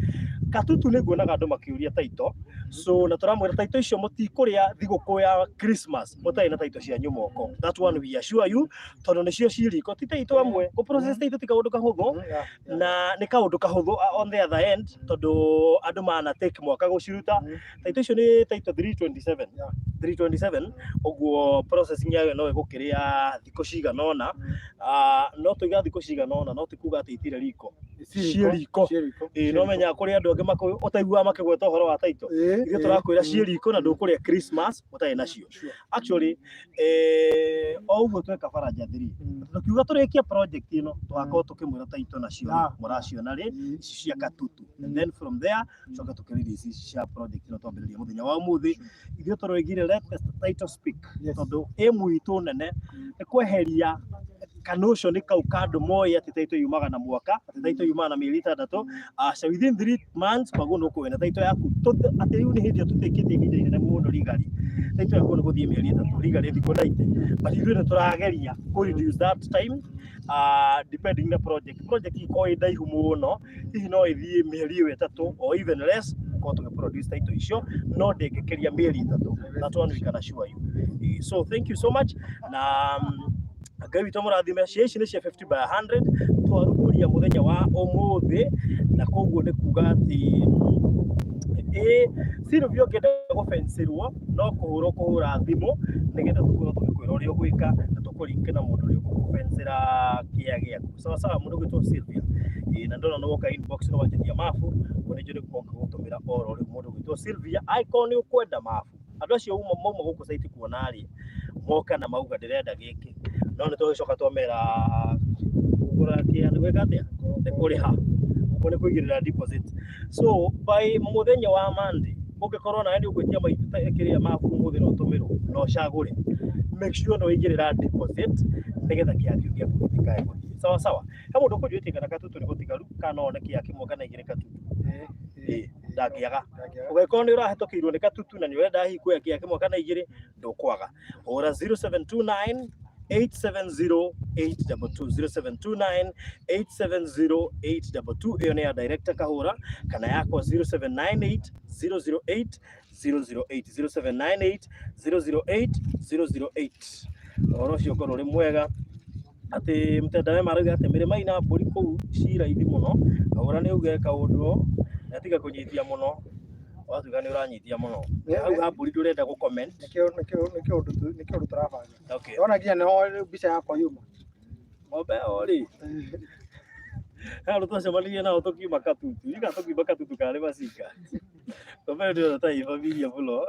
Katutu nĩ nguonaga andũ makĩũria title, so na tũramwĩra title icio mũtikũrĩa thigũkũ ya Christmas mũtarĩ na title cianyu moko. That one we assure you, tondũ nĩcio ci riko, ti title amwe gũ process title ti kaũndũ kahũthũ, na nĩ kaũndũ kahũthũ on the other end, tondũ andũ mana take mwaka gũciruta. Title icio nĩ title 327. 327. Ũguo processing yayo no ĩgũkĩrĩa thikũ cigana ũna. No tũiga thikũ cigana ũna, no ti kuga atĩ itirĩ riko. Ciĩ riko. Ciĩ riko. Ĩĩ no menya kũrĩ andũ angĩ ũtaiguaga makĩgweta ũhoro wa title. Ithuĩ tũrakwĩra ciĩ riko na ndũkũrĩa Christmas ũtarĩ nacio. Actually, o ũguo tweka Faraja 3, tũkiuga tũrĩkie project ĩno, tũgakorwo tũkĩmwĩra title nacio rĩ, mũraciona rĩ, ici cia Katutu, and then from there coke tũkĩ release ici cia project ĩno twambĩrĩria mũthenya wa ũmũthĩ. Ithuĩ tũroigire let the title speak, tondũ aim itũ nene nĩ kweheria kanotion kau ka andũ moĩ atĩ title yumaga na mwaka, atĩ title yumaga na mĩeri 6. Aca, within 3 months kwaguo nĩ ũkũwĩna title yaku. Atĩ rĩu nĩ hĩndĩ ĩyo tũtĩkĩte ihinda inene mũno legally, title yaku nĩ gũthiĩ mĩeri 3 legally, thikũ 90, but ithuĩ nĩ tũrageria kũ reduce that time, depending na project. Project ĩkorwo ĩ ndaihu mũno, hihi no ĩthiĩ mĩeri ĩyo 3 or even less gũkorwo tũgĩ produce title icio, no ndĩngĩkĩria mĩeri 3. That one we can assure you. So thank you so much, na Ngai witũ mũrathime. Cia ici nĩ cia 50 by 100 twarugũria mũthenya wa ũmũthĩ, na koguo nĩ kuga atĩ ĩ Sylvia, ũngĩenda gũbencĩrwo no kũhũra kũhũra thimũ nĩgetha tũkorwo tũgĩkwĩra ũrĩa ũgwĩka na tũkũrinke na mũndũ ũrĩa ũgũkũbencĩra kĩa gĩaku. Sawa sawa, mũndũ ũgwĩtwo Sylvia. Ĩ, na ndona nĩ woka inbox nĩ wanjĩtia mabu, ũguo nĩ njũĩ nĩgũkorwo ngĩgũtũmĩra oro rĩu. Mũndũ ũgwĩtwo Sylvia, angĩkorwo nĩ ũkwenda mabu, andũ acio mauma gũkũ site kuona rĩ, moka na mauga ndĩrenda gĩkĩ, no nĩ tũgĩcoka twamera kũgũra kĩa nĩ gwĩka atĩa, nĩ kũrĩha, ũguo nĩ kũigĩrĩra deposit. So by mũthenya wa Monday ũngĩkorwo nawe nĩ ũgwĩtia kĩrĩa mabu ũmũthĩ no ũtũmĩrwo na ũcagũre, make sure nĩ waigĩrĩra deposit nĩgetha kĩa kĩu gĩaku gĩtikae gũthiĩ. Sawa sawa. He mũndũ ũkũnjũrĩtie kana Katutu nĩ gũtigaru, kana no one kĩa kĩmwe kana igĩrĩ Katutu. Ĩĩ, ndangĩaga. Ũngĩkorwo nĩ ũrahĩtũkĩirwo nĩ Katutu na nĩ ũrenda hihi kuoya kĩa kĩmwe kana igĩrĩ, ndũkwaga. Hũra 0729 870 822, 0729 870 822. Ĩyo nĩ ya director Kahũra, kana yakwa 0798 008 008, 0798 008 008. Ũhoro ũcio ũkorwo ũrĩ mwega. Atĩ mtenda wema arauga atĩ mĩrĩma ina mbũri kũu ci raithi mũno. Kahũra nĩ uge kaũndũ na tiga kũnyitia mũno, watuĩka nĩ ũranyitia mũno hau ha mbũri, ndũrenda gũ comment. Nĩkĩo ũndũ tũrabanga. Okay. Ndona nginya nĩho mbica yakwa yuma. Ng'ombe ĩyo rĩ, handũ twacemanirie nao tũkiuma Katutu, iga tũkiuma Katutu karĩ macinga, ng'ombe ĩyo ndĩrona ta ĩ familia mũno.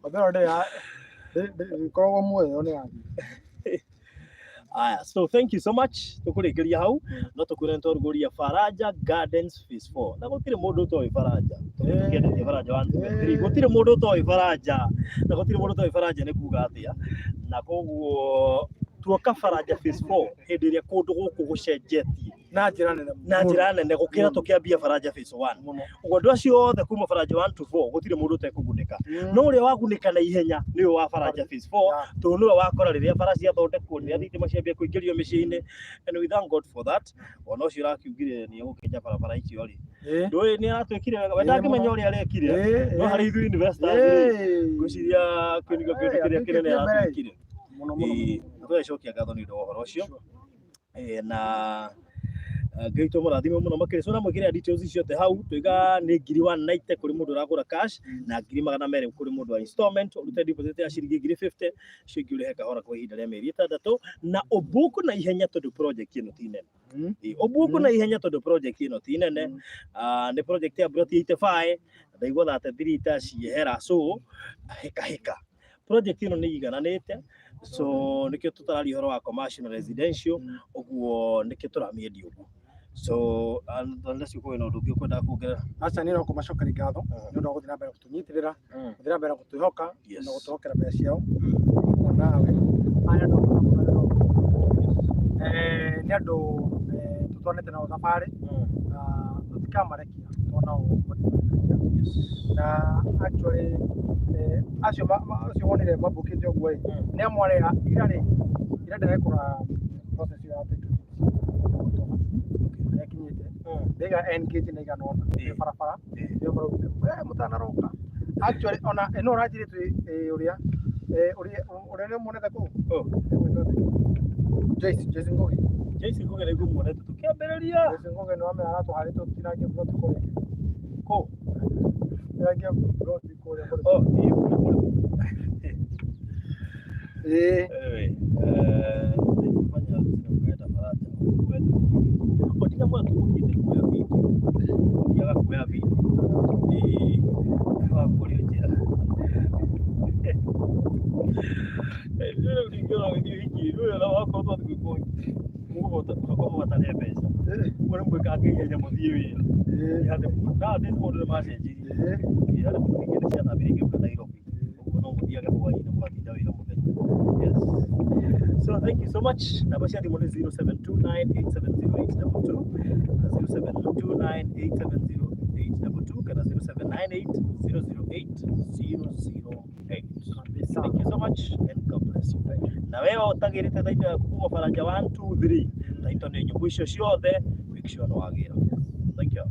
Ng'ombe ĩyo ndĩkoragwo muoyo, nĩ yathiĩ. Aya, so thank you so much. Tũkũrĩkĩria hau, no tũkwĩre nĩ twarugũria Faraja Gardens Phase 4. Na gũtirĩ mũndũ ũtoĩ Faraja. Tũkĩendetie Faraja 1, 2 and 3. Gũtirĩ mũndũ ũtoĩ Faraja. Na gũtirĩ mũndũ ũtoĩ Faraja nĩ kuga atĩa. Na koguo tuoka Faraja Phase 4 hĩndĩ ĩrĩa kũndũ gũkũ gũcenjetie na njĩra nene na njĩra nene gũkĩra tũkĩambia Faraja Phase 1. Mũno. Ũguo andũ acio othe kuma Faraja 1 to 4 gũtirĩ mũndũ ũtekũgunĩka. No ũrĩa wagunĩka na ihenya nĩwe wa Faraja Phase 4, tondũ nĩwe wakora rĩrĩa bara ciathondekwo, rĩrĩa thitima ciambia kũingĩrio mĩciĩ-inĩ, and we thank God for that. Ona ũcio ũrakiugire nĩ egũkĩenja barabara icio rĩ, ndũĩ nĩ aratwĩkire wega, we ndangĩmenya ũrĩa arekire, no harĩ ithuĩ investors rĩ, ngwĩciria kĩu nĩkĩo kĩndũ kĩrĩa kĩnene aratwĩkire. Mũno mũno. Ĩĩ, na tũgacokia ngatho nĩ ũndũ wa ũhoro ũcio. Na Ngai tũmũrathime mũno makĩria. So namwĩkĩrĩra details icio ciothe hau, tuiga nĩ ngiri 190 kũrĩ mũndũ ũragũra cash na ngiri 200 kũrĩ mũndũ wa installment. Ũrute deposit ya ciringi ngiri 50, icio ingĩ ũrĩhe kahora kwa ihinda rĩa mĩeri 6, na ũbuku na ihenya tondũ project ĩno ti nene. Ĩĩ, ũbuku na ihenya tondũ project ĩno ti nene. Ah, nĩ project ya plot 85, ndaigua 33 ta ciehera, so hĩka hĩka, project ĩno nĩ igananĩte, so nĩkĩo tũtararia ũhoro wa commercial na residential, ũguo nĩkĩo tũramĩendia ũguo. So unless ũkorwo na ũndũ ũngĩ ũkwendaga kuongerera. Aca, niĩ no kũmacokeria ngatho nĩ ũndũ wa gũthiĩ na mbere gũtũnyitĩrĩra, gũthiĩ na mbere gũtwĩhoka na gũtũhokera mbeca ciao. Nawe aya nĩ andũ a bata mũno, nĩ andũ tũtwaranĩte nao thabarĩ na tũtikamarekia twona ũũ matikarekia. Na actually, acio acio wonire mambũkĩte ũguo ĩ, nĩ amwe arĩa ira rĩ, ira ndĩrekũra process ĩyo ya title deeds ĩkinyĩte ndaiga engage na igana ũna nĩ barabara nĩo maraugire we mũtanaroka. Actually, ona ĩno ũranjĩrĩte ũrĩa ũrĩa ũrĩa nĩ muonete kũu. Oh. Ĩgwĩtwo atĩa? Joyce Ngugi. Joyce Ngugi nĩguo muonete tũkĩambĩrĩria. Joyce Ngugi nĩ wamenya aratũharĩte tũtinangie plot kũrĩa. Kũ? Tinangie plot kũrĩa kũrĩ. Oh, ĩĩ, kũrĩ kũrĩ. Ĩĩ. Anyway, nĩkufanya harusi na kuenda Faraja. Otiga mwana tũgũthiĩte kuoya video. Rĩu wakorwo twathiĩ gwĩkwo mũgũbatare mbeca. Ũguo nĩ mwĩkaga kĩgeria mũthiĩ wĩra. Honeymoon. Nowadays maũndũ nĩ macenjirie. Honeymoon ningĩ nĩ ciathamire igĩũka Nairobi. Ũguo no mũthiage hwaĩ-inĩ mũgatinda wĩra mũthenya. Yes. So thank you so much. Namba cia thimũ nĩ 0729870822, 0729870822 kana 0798008008. Kabisa. Thank you so much and God bless you. Na wewe ũtagĩrĩte title yaku kuma Faranja 1 2 3, title nĩ nyũmũ icio ciothe, make sure nĩ wagĩra. Thank you.